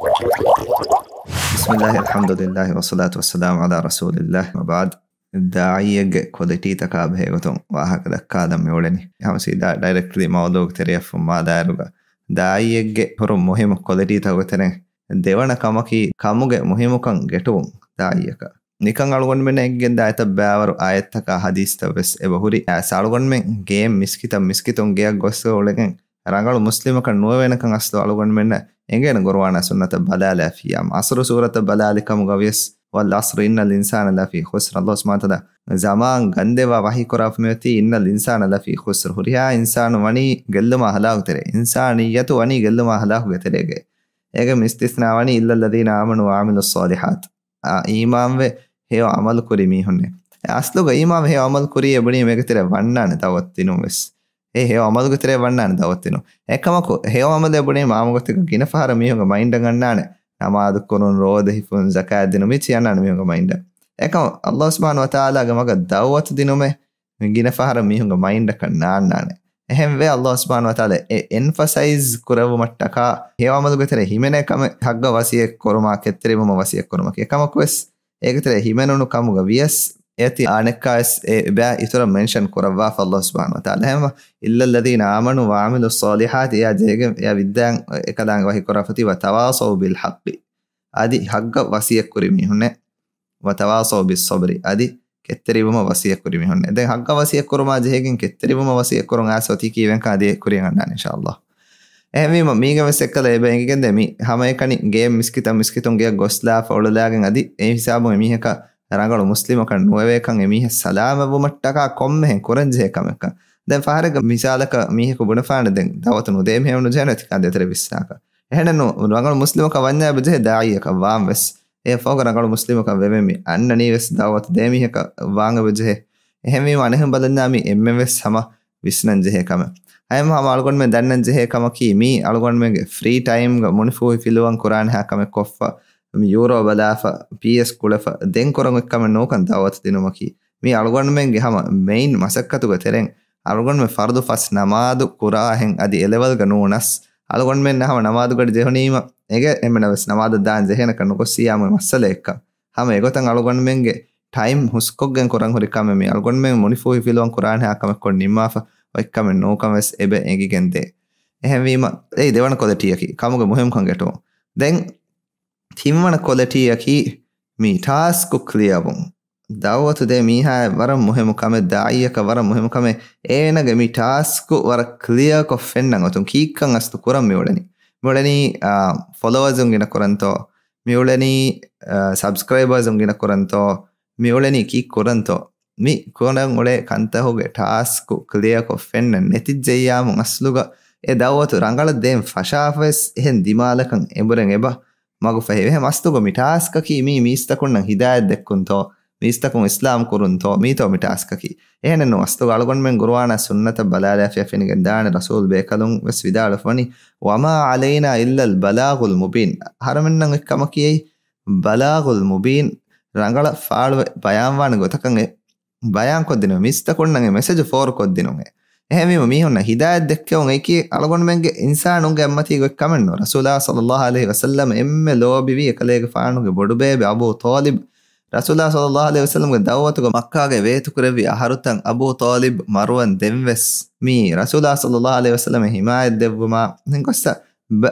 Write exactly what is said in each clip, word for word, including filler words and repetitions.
بسم الله، الحمد لله، والصلاة والسلام على رسول الله، وبعد. ދާޢީއެއްގެ ކޮލިޓީތަކާ ބެހޭގޮތުން ވާހަކަ ދައްކާލަން މިއުޅެނީ. ހަމަ ސީދާ ޑައިރެކްޓްލީ މައުޟޫޢުގެ ތެރެއަށް ފުއްމާލާއިރުގަ، ދާޢީއެއްގެ ހުރުން މުހިއްމު ކޮލިޓީތަކުގެ ތެރެއިން ދެވަނަ ކަމަކީ، ކަމުގެ މުހިއްމުކަން ގެޓުވުން ދާޢީއަކަށް. ނިކަން އަޅުގަނޑުމެންނަށް އެނގިގެންދާ އެތައް ބައިވަރު އާޔަތްތަކާ ޙަދީޘްތައް ވެސް އެބަ ހުރި. އައިސް އަޅުގަނޑުމެން ގޭމް މިސްކިތަށް މިސްކިތުން ގެޔަށް ގޮސް އުޅެގެން ރަނގަޅު މުސްލިމަކަށް ނުވެވޭނެކަން އަސްލު އަޅުގަނޑުމެންނަށް އެނގޭނެ ޤުރުއާނާ ސުންނަތަށް ބަލާލާފިއްޔާ. ޢަޞްރު ސޫރަތަށް ބަލާލި ކަމުގަ ވިޔަސް، والعصر إن الإنسان لفي خسر. ﷲ ސުބްޙާނަހޫ ވަތަޢާލާ ޒަމާން ގަންދެވާ ވަޙީ ކުރާފަ މިއޮތީ، إن الإنسان لفي خسر. ހުރިހާ އިންސާނު ވަނީ ގެއްލުމާ ހަލާކު ތެރޭ. އިންސާނިއްޔަތު ވަނީ ގެއްލުމާ ހަލާކުގެ ތެރޭގައި. އޭގެ މިސްތިސްނާ ވަނީ إلا الذين آمنوا وعملوا الصالحات. އާ، އީމާންވެ ހެޔޮ ޢަމަލު ކުރި މީހުންނޭ. އަސްލުގަ އީމާންވެ ހެޔޮ ޢަމަލު ކުރީ އެބުނީ މޭގެ ތެރޭ ވަންނާނެ ދަޢުވަތު ދިނުން ވެސް. އެ ހެޔޮ ޢަމަލުގެ ތެރޭ ވަންނާނެ ދަޢުވަތު ދިނުން. އެކަމަކު ހެޔޮ ޢަމަލެއް ބުނީމަ އާއްމުގޮތެއްގަ ގިނަ ފަހަރަށް މީހުންގެ މައިންޑަށް އަންނާނެ. ނަމާދު ކުރުން، ރޯދަ ހިފުން، ޒަކާތް ދިނުން މި ޗި އަންނާނެ މީހުންގެ މައިންޑަށް. އެކަމަކު ﷲ ސުބްޙާނަހޫ ވަތަޢާލާގެ މަގަށް ދަޢުވަތު ދިނުމެއް މި ގިނަ ފަހަރަށް މީހުންގެ މައިންޑަކަށް ނާންނާނެ. އެހެންވެ، ﷲ ސުބްޙާނަހޫ ވަތަޢާލާ އެ އެންފަސައިޒް ކުރެއްވުމަށްޓަކާ ހެޔޮ ޢަމަލުގެ ތެރޭ ހިމެނޭ ކަމެއް ޙައްޤަށް ވަޞިއްޔަތް ކުރުމާ ކެތްތެރިވުމަށް ވަޞިއްޔަތް ކުރުމަކީ. އެކަމަކުވެސް އޭގެ ތެރޭ ހިމެނުނު ކަމުގަ ވިޔަސް، އޭތި އާނެއްކާވެސް އެ ބައި އިތުރަށް މެންޝަން ކުރައްވާފަ ﷲ ސުބްޙާނަހޫ ވަތަޢާލާ. އެހެންވެ، إلا الذين آمنوا وعملوا الصالحات އެއާ ޖެހިގެން އެއާ ވިއްދާން އެކަލާނގެ ވަޙީ ކުރާފަ ތިބި وتواصوا بالحق. އަދި ޙައްޤަށް ވަޞިއްޔަތް ކުރި މީހުންނޭ. وتواصوا بالصبر. އަދި ކެތްތެރިވުމަށް ވަޞިއްޔަތް ކުރި މީހުންނޭ. ދެން ޙައްޤަށް ވަޞިއްޔަތް ކުރުމާ ޖެހިގެން ކެތްތެރިވުމަށް ވަޞިއްޔަތް ކުރުން އައިސް އޮތީކީ އިވެންކަ އަދި ކުރިޔަށް އަންނާނެ އިންޝާﷲ. އެހެންވީމަ، މީގެ ވެސް އެއްކަލަ އެބަ އެނގިގެންދޭ މި ހަމައެކަނި ގޭމް މިސްކިތަށް މިސްކިތުން ގެޔަށް ގޮސްލާފަ އުޅުލާގެން އަދި އެ ހިސާބުން އެމީހަކަށް ރަނގަޅު މުސްލިމަކަށް ނުވެވޭކަން އެމީހެއް ސަލާމަތްވުމަށްޓަކާ ކޮންމެހެން ކުރަންޖެހޭ ކަމެއްކަން. ދެން ފަހަރެއްގަ މިސާލަކަށް މީހަކު ބުނެފާނެ ދެން ދަޢުވަތު ނުދޭ މީހެއް ނުޖެހޭނެ ތިކާ ދޭތެރެ ވިސްނާކަށް. އެހެނެއްނު، ރަނގަޅު މުސްލިމަކަށް ވަންޏާ އެބަޖެހޭ ދާޢީއަކަށް ވާން ވެސް. އެއަށްފަހުގަ ރަނގަޅު މުސްލިމަކަށް ވެވެން މި އަންނަނީ ވެސް ދަޢުވަތު ދޭ މީހަކަށް ވާން އެބަޖެހޭ. އެހެންވީމަ އަނެއްހެން ބަލަންޏާ މި އެންމެން ވެސް ހަމަ ވިސްނަން ޖެހޭ ކަމެއް. ހަމަ ހަމަ އަޅުގަނޑުމެން ދަންނަން ޖެހޭ ކަމަކީ، މީ އަޅުގަނޑުމެންގެ ފްރީ ޓައިމްގަ މުނިފޫހި ފިލުވަން ކުރާނެހާ ކަމެއް ކޮށްފަ، މި ޔޫރޯ ބަލާފަ، ޕީއެސް ކުޅެފަ، ދެން ކުރަން އޮތް ކަމެއް ނޫކަން ދަޢުވަތު ދިނުމަކީ. މީ އަޅުގަނޑުމެންގެ ހަމަ މެއިން މަސައްކަތުގެ ތެރެއިން އަޅުގަނޑުމެން ފަރުޟު ފަސް ނަމާދު ކުރާހެން އަދި އެލެވެލްގަ ނޫނަސް، އަޅުގަނޑުމެންނަށް ހަމަ ނަމާދުގަޑި ޖެހުނީމަ އެނގޭ އެންމެނަށް ވެސް ނަމާދަށް ދާން ޖެހޭނެކަން ނުގޮއްސިއްޔާ މުއި މައްސަލައެއްކަން. ހަމަ އެގޮތަށް އަޅުގަނޑުމެންގެ ޓައިމް ހުސްކޮށްގެން ކުރަން ހުރި ކަމެއް މީ. އަޅުގަނޑުމެން މުނިފޫހި ފިލުވަން ކުރާނެހާ ކަމެއް ކޮށް ނިންމާފަ އޮތް ކަމެއް ނޫކަން ވެސް އެބަ އެނގިގެން ދޭ. އެހެންވީމަ، އެއީ ދެވަނަ ކޮލިޓީއަކީ، ކަމުގެ މުހިއްމުކަން ގެޓުވުން. ދެން ތިންވަނަ ކޮލިޓީއަކީ މި ޓާސްކު ކްލިއަރވުން. ދަޢުވަތު ދޭ މީހާއަށް ވަރަށް މުހިއްމު ކަމެއް، ދާޢީއަކަށް ވަރަށް މުހިއްމު ކަމެއް، އޭނަގެ މި ޓާސްކު ވަރަށް ކްލިއަރކޮށް ފެންނަން އޮތުން ކީއްކަން އަސްލު ކުރަން މިއުޅެނީ. މިއުޅެނީ، އާ، ފޮލޯވަރުން ގިނަ ކުރަންތޯ؟ މިއުޅެނީ، އާ، ސަބްސްކްރައިބާސް ގިނަ ކުރަންތޯ؟ މިއުޅެނީ ކީއްކުރަންތޯ؟ މި ކުރަން އުޅޭ ކަންތަކުގެ ޓާސްކު ކްލިއަރކޮށް ފެންނަން ނެތިއްޖެއްޔާމު އަސްލުގަ އެ ދަޢުވަތު ރަނގަޅަށް ދޭން ފަށާފަވެސް އެހެން ދިމާލަކަށް އެނބުރެން އެބަ މަގުފަހި. އެހެން އަސްލުގަ މި ޓާސްކަކީ މީ މީސްތަކުންނަށް ހިދާޔަތް ދެއްކުންތޯ، މީސްތަކުން އިސްލާމް ކުރުންތޯ، މީތޯ މި ޓާސްކަކީ. އެހެނެއްނު އަސްލުގަ އަޅުގަނޑުމެން ގުރުއާނާ ސުންނަތަށް ބަލާލާފިޔާ ފެނިގެން ދާނެ ރަސޫލް ބޭކަލުން ވެސް ވިދާޅުވަނީ، وما علينا إلا البلاغ المبين. އަހަރެމެންނަށް އޮތް ކަމަކީ އެއީ ބަލާޣުލް މުބީން، ރަނގަޅަށް ފާޅުވެ ބަޔާންވާނެ ގޮތަކަށް އެ ބަޔާންކޮށްދިނުމެއް، މީސްތަކުންނަށް އެ މެސެޖު ފޯރުކޮށްދިނުމެއް. އެހެންވީމަ މީހުންނަށް ހިދާޔަތް ދެއްކެވުން އެކީ އަޅުގަނޑުމެންގެ އިންސާނުންގެ އަތްމަތީގަ އޮތް ކަމެއްނު. ރަސޫލާ ޞައްލައްލާހު ޢަލައިހި ވަސައްލަމަ އެންމެ ލޯބިވީ އެކަލޭގެފާނުގެ ބޮޑުބޭބެ އަބޫ ޠާލިބް. ރަސޫލާ ޞައްލައްލާހު ޢަލައިހި ވަސައްލަމްގެ ދަޢުވަތުގަ މައްކާގައި ވޭތުކުރެއްވި އަހަރުތައް އަބޫ ޠާލިބް މަރުވަން ދެންވެސް މީ ރަސޫލާ ޞައްލައްލާހު ޢަލައިހި ވަސައްލަމަ ހިމާޔަތް ދެއްވުމާ ހިނގޮއްސަ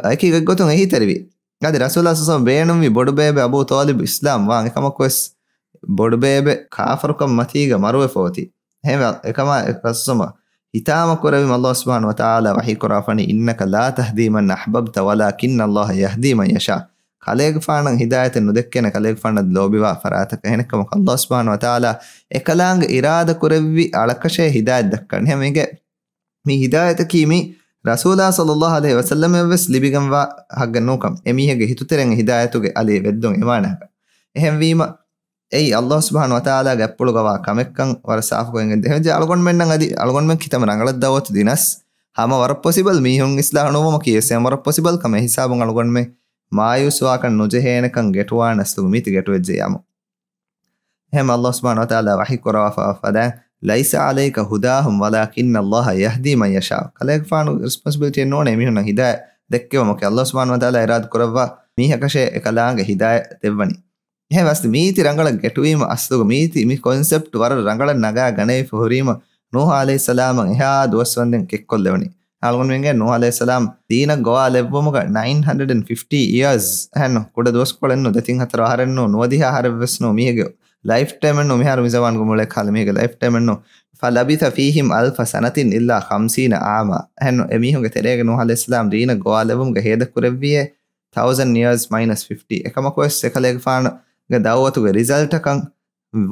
އެކީ ގޮތްގޮތުން އެހީތެރިވި. އަދި ރަސޫލާ ޞައްލައްލާހު ވަސައްލަމަ ބޭނުންވި ބޮޑުބޭބެ އަބޫ ޠާލިބް އިސްލާމް ވާން. އެކަމަކުވެސް ބޮޑުބޭބެ ކާފަރުކަން މަތީގަ މަރުވެފަ އޮތީ. އެހެންވެ އެކަމާ ރަސޫލާ ހިތާމަ ކުރެވި ﷲ ސުބްޙާނަހު ވަތަޢާލާ ވަޙީ ކުރާފަނީ، إنك لا تهدي من أحببت ولكن الله يهدي من يشاء. ކަލޭގެފާނަށް ހިދާޔަތެއް ނުދެއްކޭނެ ކަލޭގެފާނަށް ލޯބިވާ ފަރާތަކަށް. އެހެނެއްކަމަކު ﷲ ސުބްޙާނަހު ވަތަޢާލާ އެކަލާނގެ އިރާދަ ކުރެއްވި އަޅަކަށޭ ހިދާޔަތް ދައްކަން. އެހެންވެގެ މި ހިދާޔަތަކީ މި ރަސޫލާ ޞައްލައްލާހު ޢަލައިހި ވަސައްލަމަށް ވެސް ލިބިގެންވާ ޙައްޤެއް ނޫންކަން. އެމީހެއްގެ ހިތުތެރެއިން ހިދާޔަތުގެ އަލި ވެއްދުން އެމާނަކަށް. އެހެންވީމަ، އެއީ ﷲ ސުބްޙާނަހު ވަތަޢާލާގެ އަތްޕުޅުގަވާ ކަމެއްކަން ވަރަށް ސާފުކޮށް އެނގެންދޭ. އެހެންވެ އަޅުގަނޑުމެންނަށް އަދި އަޅުގަނޑުމެން ކިތަންމެ ރަނގަޅަށް ދަޢުވަތު ދިނަސް، ހަމަ ވަރަށް ޕޮސިބަލް މީހުން އިޞްލާޙު ނުވުމަކީ ވެސް ހަމަ ވަރަށް ޕޮސިބަލް ކަމެއް ހިސާބުން އަޅުގަނޑުމެން މާޔޫސްވާކަށް ނުޖެހޭނެކަން ގެޓުވާނެ އަސްލުގަ މީތި ގެޓުވެއްޖެޔާމު. އެހެން ﷲ ސުބްޙާނަހު ވަތަޢާލާ ވަޙީ ކުރައްވާފަ ފަދައިން، ليس عليك هداهُمْ ولكن الله يهدي من يشاء. ކަލޭގެފާނުގެ ރެސްޕޮންސިބިލިޓީއެއް ނޫނޭ މީހުންނަށް ހިދާޔަތް ދެއްކެވުމަކީ. ﷲ ސުބްޙާނަހު ވަތަޢާލާ އިރާދަ ކުރައްވާ މީހަކަށޭ އެކަލާނގެ ހިދާޔަތް ދެއްވަނީ. އެހެން ވެސް މީތި ރަނގަޅަށް ގެޓުވީމަ، އަސްލުގަ މީތި މި ކޮންސެޕްޓް ވަރަށް ރަނގަޅަށް ނަގާ ގަނެވިފަ ހުރީމަ، ނޫހު ޢަލައިހިއްސަލާމަށް އެހާ ދުވަސްވަންދެން ކެއްކޮށްލެވުނީ. އަޅުގަނޑުމެންގެ ނޫހު ޢަލައިހިއްސަލާމް ދީނަށް ގޮވާލެއްވުމުގަ ނައިން ހަންޑްރެޑް އެންޑް ފިފްޓީ އިޔާސް އެހެންނު، ކުޑަ ދުވަސްކޮޅެއްނު، ދެތިން ހަތަރު އަހަރެއްނު، ނުވަދިހަ އަހަރެއްވެސްނު، މީހެއްގެ ލައިފް ޓައިމެއްނު، މިހާރު މި ޒަމާންގެ މޮޅޭ ކާލަ މީހެއްގެ ލައިފް ޓައިމެއްނު. فلبث فيهم ألف سنة إلا خمسين عاما. އެހެންނު، އެމީހުންގެ ތެރޭގަ ނޫހު ޢަލައިހިއްސަލާމް ދީނަށް ގޮވާލެއްވުމުގެ ހޭދަކުރެއްވިއޭ ތައުޒަންޑް އިޔާސް މައިނަސް ފިފްޓީ. އެކަމަކުވެސް އެކަލޭގެފާނުގެ ދަޢުވަތުގެ ރިޒަލްޓަކަށް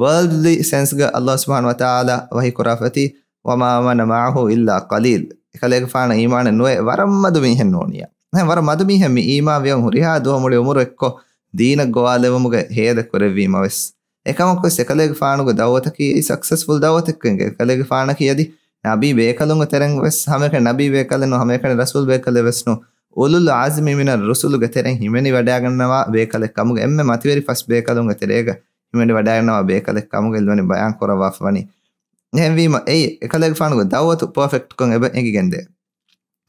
ވަރލްޑްލީ ސެންސްގަ ﷲ ސުބްޙާނަހޫ ވަތަޢާލާ ވަޙީ ކުރާފަތި، وما آمن معه إلا قليل. އެކަލޭގެފާނަށް އީމާނެއް ނުވޭ، ވަރަށް މަދު މީހެއް ނޫނިޔާ. އެހެން ވަރަށް މަދު މީހެއް މި އީމާން ވިޔަން ހުރިހާ ދުވަހު މުޅި އުމުރު އެއްކޮށް ދީނަށް ގޮވާލެވުމުގެ ހޭދަ ކުރެއްވީމަވެސް. އެކަމަކުވެސް އެކަލޭގެފާނުގެ ދަޢުވަތަކީ އެއީ ސަކްސެސްފުލް ދަޢުވަތެއްކަން. އެކަލޭގެފާނަކީ އަދި ނަބީ ބޭކަލުންގެ ތެރެއިން ވެސް ހަމައެކަނި ނަބީ ބޭކަލެއްނު، ހަމައެކަނި ރަސޫލް ބޭކަލެއް ވެސްނު، އުލުލް ޢަޒްމި މިނަ ރުސުލުގެ ތެރެއިން ހިމެނިވަޑައިގަންނަވާ ބޭކަލެއް ކަމުގެ، އެންމެ މަތިވެރި ފަސް ބޭކަލުންގެ ތެރޭގަ ހިމެނިވަޑައިގަންނަވާ ބޭކަލެއް ކަމުގެ އެއްލުވަނީ ބަޔާން ކުރައްވާފަ ވަނީ. އެހެންވީމަ، އެއީ އެކަލޭގެފާނުގެ ދަޢުވަތު ޕާފެކްޓްކަން އެބަ އެނގިގެންދޭ.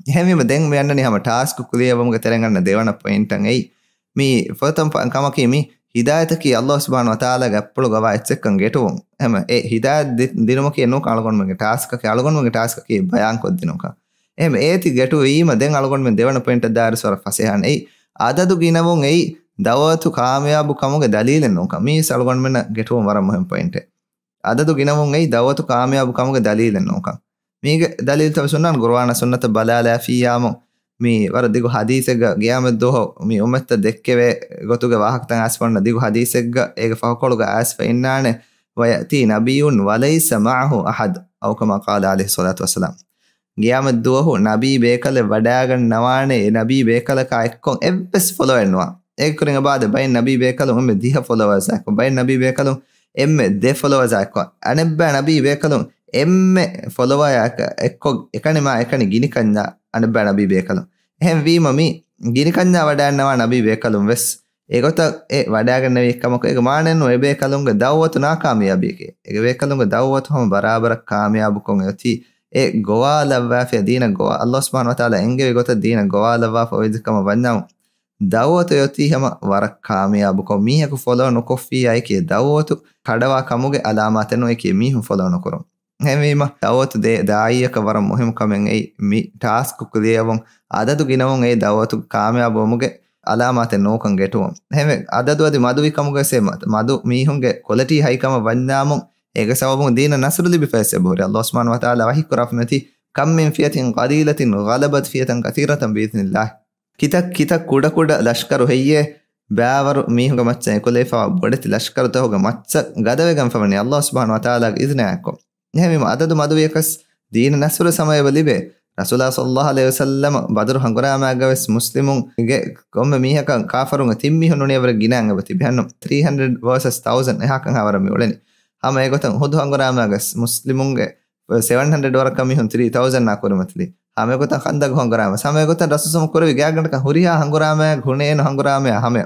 އެހެންވީމަ، ދެން މި އަންނަނީ ހަމަ ޓާސްކު ކްލިއަރވުމުގެ ތެރެއިން އަންނަ ދެވަނަ ޕޮއިންޓަށް. އެއީ މި ފުރަތަމަ ކަމަކީ، މި ހިދާޔަތަކީ ﷲ ސުބްޙާނަހޫ ވަތަޢާލާގެ އަތްޕުޅު ގަވާ އެއްޗެއްކަން ގެޓުވުން. އެހެން އެ ހިދާޔަތް ދި-، ދިނުމަކީ ނޫން އަޅުގަނޑުމެންގެ ޓާސްކަކީ، އަޅުގަނޑުމެންގެ ޓާސްކަކީ ބަޔާންކޮށްދިނުންކަން. އެހެން އޭތި ގެޓުވީމަ، ދެން އަޅުގަނޑުމެން ދެވަނަ ޕޮއިންޓަށް ދާއިރު ސުވަރަށް ފަސޭހަން. އެއީ އަދަދު ގިނަވުން އެއީ ދަޢުވަތު ކާމިޔާބު ކަމުގެ ދަލީލެއް ނޫންކަން. މީސް އަޅުގަނޑުމެންނަށް ގެޓުވުން ވަރަށް މުހިންމު ޕޮއިންޓެއް. އަދަދު ގިނަވުން އެއީ ދަޢުވަތު ކާމިޔާބު ކަމުގެ ދަލީލެއް ނޫންކަން. މީގެ ދަލީލުތައް ވެސް އޮންނާނެ. ޤުރުއާނާ ސުންނަތަށް ބަލާލާފިއްޔާމު، މި ވަރަށް ދިގު ޙަދީޘެއްގަ ޤިޔާމަތްދުވަހު މި އުއްމަތަށް ދެއްކެވޭ ގޮތުގެ ވާހަކަތައް އައިސްފަ އޮންނަ ދިގު ޙަދީޘެއްގަ އޭގެ ފަހުކޮޅުގަ އައިސްފަ އިންނާނެ، ويأتي نبي وليس معه أحد، أو كما قال عليه الصلاة والسلام. ޤިޔާމަތްދުވަހު ނަބީ ބޭކަލެއް ވަޑައިގަންނަވާނެ، އެ ނަބީ ބޭކަލަކާ އެއްކޮށް އެއްވެސް ފޮލޯވަރެއް ނުވާ. އޭގެ ކުރިން އެބަ އާދޭ، ބައެއް ނަބީ ބޭކަލުން އެންމެ ދިހަ ފޮލޯވަރސް އެއްކޮށް، ބައެއް ނަބީ ބޭކަލުން އެންމެ ދެ ފޮލޯވަރސް އެއްކޮށް، އަނެއްބައި ނަބީ ބޭކަލުން އެންމެ ފޮލޯވަރ އެއްކޮށް، އެކަނިމާ އެކަނި ގިނިކަންޏާ އަނެއްބައި ނަބީ ބޭކަލުން. އެހެން ވީމަ، މި ގިނިކަންޏާ ވަޑައިގަންނަވާ ނަބީ ބޭކަލުން ވެސް އެގޮތަށް އެ ވަޑައިގެންނެވި ކަމަކު، އޭގެ މާނައެއްނު އެބޭކަލުންގެ ދަޢުވަތު ނާކާމިޔާބީކޭ. އޭގެ ބޭކަލުންގެ ދަޢުވަތު ހަމަ ބަރާބަރަށް ކާމިޔާބުކޮށް އެއޮތީ، އެ ގޮވާލައްވާފިޔާ ދީނަށް ގޮވާ، ﷲ ސުބްޙާނަހޫ ވަތަޢާލާ އެންގެވި ގޮތަށް ދީނަށް ގޮވާލައްވާފަ އޮތް ކަމަށް ވަންޏާމު، ދަޢުވަތު އެއޮތީ ހަމަ ވަރަށް ކާމިޔާބުކޮށް، މީހަކު ފޮލޯ ނުކޮށްފިއްޔާ އެކި ދަޢުވަތު ކަޑަވާ ކަމުގެ އަލާމާތެއް ނޫން އެކި މީހުން ފޮލޯ ނުކުރުން. އެހެންވީމަ، ދަޢުވަތު ދޭ ދާއީއަކަށް ވަރަށް މުހިންމު ކަމެއް އެއީ، މި ޓާސްކު ކްލިއަރވުން، އަދަދު ގިނަވުން އެއީ ދަޢުވަތު ކާމިޔާބުވުމުގެ އަލާމާތެއް ނޫންކަން ގެޓުވުން. އެހެންވެ، އަދަދު އަދި މަދުވި ކަމުގައި މަ-، މަދު މީހުންގެ ކޮލެޓީ ހައި ކަމަށް ވަންޏާމު، އޭގެ ސަބަބުން ދީނަށް ނަޞްރު ލިބިފައި އެބަހުރި. ﷲ ސުބްޙާނަހޫ ވަތަޢާލާ ވަޙީ ކުރާފަ މިއޮތީ، كم من فئة قليلة غلبت فئة كثيرة بإذن الله. ކިތައް ކިތައް ކުޑަ ކުޑަ ލަޝްކަރު ހެއްޔޭ، ބައިވަރު މީހުންގެ މައްޗަށް އެކުލެވިފަވާ ބޮޑެތި ލަޝްކަރުތަކުގެ މައްޗަށް ގަދަވެގެންފަވަނީ ﷲ ސުބްޙާނަހޫ ވަތަޢާލާގެ އިޛުނާއެއްކޮށް. އެހެންވީމަ، އަދަދު މަދުވިޔަކަސް ދީނަށް ނަޞްރު ސަމަޔަށް އެބަ ލިބޭ. ރަސޫލާ ޞައްލައްލާހު ޢަލައިހި ވަސައްލަމަ ބަދުރު ހަނގުރާމާގަވެސް މުސްލިމުންގެ ކޮންމެ މީހަކަށް ކާފަރުންގެ ތިން މީހުން ނޫނީ އެވަރަށް ގިނައިން އެބަ ތިބި. އެހެންނު، ތްރީ ހަންޑްރެޑް ވަރސަސް ތައުޒަންޑް އެހާކަން އަވަރަށް މި އުޅެނީ. ހަމަ އެގޮތަށް އުޙުދު ހަނގުރާމާގަސް މުސްލިމުންގެ ސެވަން ހަންޑްރެޑް ވަރަކަށް މީހުން ތްރީ ތައުޒަން އާ ކުރިމަތިލި. ހަމަ އެގޮތަށް ޚަންދަގު ހަނގުރާމަ، ހަމަ އެގޮތަށް ރަސޫލު ކުރެވި ގާތްގަނޑަކަށް ހުރިހާ ހަނގުރާމައެއް، ހުނޭނު ހަނގުރާމައެއް ހަމަ.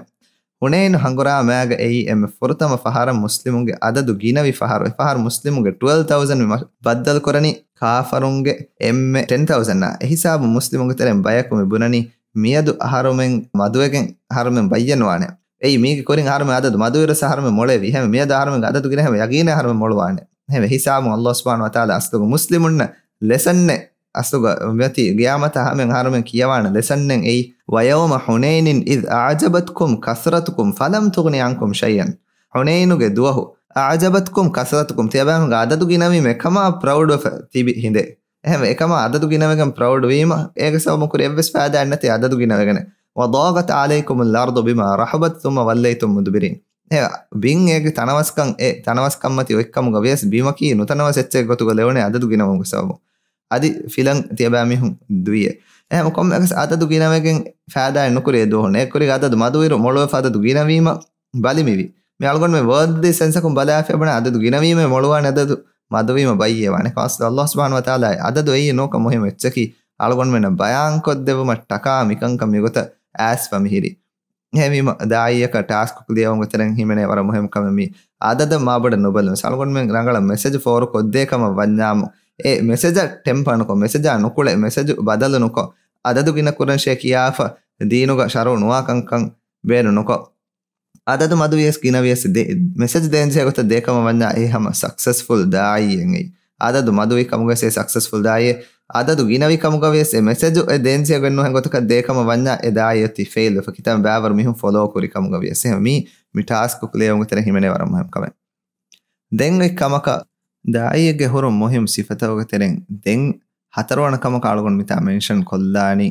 ހުނޭނު ހަނގުރާމާގަ އެއީ އެންމެ ފުރަތަމަ ފަހަރަށް މުސްލިމުންގެ އަދަދު ގިނަވި ފަހަރު. އެ ފަހަރު މުސްލިމުންގެ ޓްވެލްވް ތައުޒަން މި މަ-، ބައްދަލު ކުރަނީ ކާފަރުންގެ އެންމެ ޓެން ތައުޒަން އާ. އެ ހިސާބު މުސްލިމުންގެ ތެރެއިން ބަޔަކު މި ބުނަނީ މިއަދު އަހަރުމެން މަދުވެގެން އަހަރުމެން ބައްޔެއް ނުވާނެ. އެއީ މީގެ ކުރިން އަހަރުމެން އަދަދު މަދުވިރަސް އަހަރުމެން މޮޅެވި. ހަމަ މިއަދު އަހަރުމެން އަދަދު ގިނަ ހަމަ ޔަގީނެއް އަހަރުމެން މޮޅުވާނެ. ހެމެ ހިސާބުން ﷲ ސުބްޙާނަހޫ ވަތަޢާލާ އަސްލުގަ މުސްލިމުންނަށް ލެސަންނެއް އަސްލުގަ މިއޮތީ ގިޔާމަތަށް ހަމަ އަހަރުމެން ކިޔަވާނެ ލެސަންނެއް އެއީ، ويوم حنين إذ أعجبتكم كثرتكم فلم تغن عنكم شيئا. ޙުނައިނުގެ ދުވަހު، أعجبتكم كثرتكم، ތިޔަބައިމީހުންގެ އަދަދު ގިނަވީމަ އެކަމާ ޕްރައުޑްވެފަ ތިބި ހިނދެއް. އެހެންވެ، އެކަމާ އަދަދު ގިނަވެގެން ޕްރައުޑް ވީމަ، އޭގެ ސަބަބުން ކުރި އެއްވެސް ފައިދާއެއް ނެތި އަދަދު ގިނަވެގެނެއް. وضاقت عليكم الأرض بما رحبت ثم وليتم مدبرين. އެ ބިން އޭގެ ތަނަވަސްކަން، އެ ތަނަވަސްކަންމަތި އޮތްކަމުގަ ވިޔަސް ބިމަކީ ނުތަނަވަސް އެއްޗެއް ގޮތުގަ ލެވުނޭ އަދަދު ގިނަވުމުގެ ސަބަބުން. އަދި ފިލަން ތިޔަބައިމީހުން ދުވިއެ. އެހެން ކޮންމެއަކަސް އަދަދު ގިނަވެގެން ފައިދާއެއް ނުކުރި އެ ދުވަހުން. އެ ކުރި އަދަދު މަދުވިރު މޮޅުވެފަ އަދަދު ގިނަވީމަ ބަލި މިވީ. މި އަޅުގަނޑުމެން ވަރލްޑްލީ ސެންސަކުން ބަލާފިޔަބަނަ އަދަދު ގިނަވީމަ މޮޅުވާނެ އަދަދު މަދުވީމަ ބައްޔެވާނެ. ކޮންމެއަކަސް ﷲ ސުބްޙާނަހޫ ވަތަޢާލާ އަދަދު އެއީ ނޫންކަން މުހިއްމު އެއްޗަކީ އަޅުގަނޑުމެންނަށް ބަޔާންކޮށްދެއްވުމަށް ޓަކާ މިކަންކަން މިގޮތަށް އައިސްފަ މިހިރީ. އެހެންވީމަ، ދާއީއަކަށް ޓާސްކު ކްލިއަރވުމުގެ ތެރެއިން ހިމެނޭ ވަރަށް މުހިއްމު ކަމެއް މީ. އަދަދަށް މާބޮޑަށް ނުބަލުން ވެސް އަޅުގަނޑުމެން ރަނގަޅަށް މެސެޖު ފޯރު ކޮށްދޭ ކަމަށް ވަންޏާމު، އެ މެސެޖަށް ޓެމްޕަރ ނުކޮށް، މެސެޖާ ނުކުޅެ، މެސެޖު ބަދަލު ނުކޮށް، އަދަދު ގިނަ ކުރަންށޭ ކިޔާފަ، ދީނުގަ ޝަރުޢު ނުވާ ކަންކަން ބޭނުން ނުކޮށް، އަދަދު މަދުވިޔަސް ގިނަވިޔަސް ދޭ-، މެސެޖް ދޭންޖެހޭ ގޮތަށް ދޭކަމަށް ވަންޏާ އެ ހަމަ ސަކްސެސްފުލް ދާއީއެއް އެއީ. އަދަދު މަދުވި ކަމުގަސް އެ ސަކްސެސްފުލް ދާއީ. އަދަދު ގިނަވި ކަމުގަވިޔަސް އެ މެސެޖު އެ ދޭންޖެހޭ ގޮތް ނުހެން ގޮތަކަށް ދޭކަމަށް ވަންޏާ އެ ދާއީ އޮތީ ފެއިލް ވެފަ. ކިތަންމެ ބައިވަރު މީހުން ފޮލޯ ކުރި ކަމުގަވިޔަސް. އެހެން މީ، މި ޓާސްކު ކްލިއަރުވުމުގެ ތެރޭ ހިމެނޭ ވަރަށް މުހިންމު ކަމެއް. ދެން އޮތް ކަމަކަށް ދާއީއެއްގެ ހުރުން މުހިންމު ސިފަތަކުގެ ތެރެއިން ދެން ހަތަރުވަނަ ކަމަކަށް އަޅުގަނޑު މިތާ މެންޝަން ކޮށްލާނީ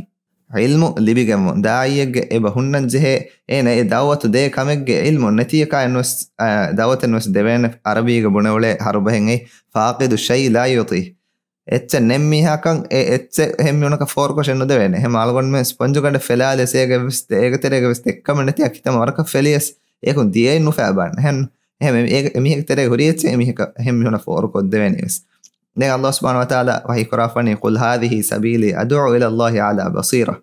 ޢިލްމު ލިބިގެންވުން. ދާއީއެއްގެ އެބަ ހުންނަން ޖެހޭ، އޭނަ އެ ދަޢުވަތު ދޭ ކަމެއްގެ ޢިލްމު ނެތިއަކާ އެއްނުވެސް، އާ، ދަޢުވަތެއްނުވެސް ދެވޭނެ. ޢަރަބީގަ ބުނެ އުޅޭ ޙަރުބަހެއް އެއީ، فاقد الشيء لا يعطيه. އެއްޗެއް ނެތް މީހާކަން އެ އެއްޗެއް އެހެން މީހުނަކަށް ފޯރުކޮށެއް ނުދެވޭނެ. އެހެން އަޅުގަނޑުމެން ސްޕޮންޖު ގަނޑެއް ފެލާލިޔަސް އޭގެ ވެސް، އޭގެ ތެރޭގަ ވެސް އެއްކަމެއް ނެތިއްޔާ ކިތަންމެ ވަރަކަށް ފެލިޔަސް އޭކުން ދިޔައެއް ނުފައިބާން. އެހެން އެހެން އެ މީހެއްގެ ތެރޭ ހުރި އެއްޗެއް އެ މީހަކަށް އެހެން މީހުނަށް ފޯރުކޮށްދެވޭނީ ވެސް. ދެން ﷲ ސުބްޙާނަހޫ ވަތަޢާލާ ވަޙީ ކުރާފަނީ، قل هذه سبيلي أدعو إلى الله على بصيرة.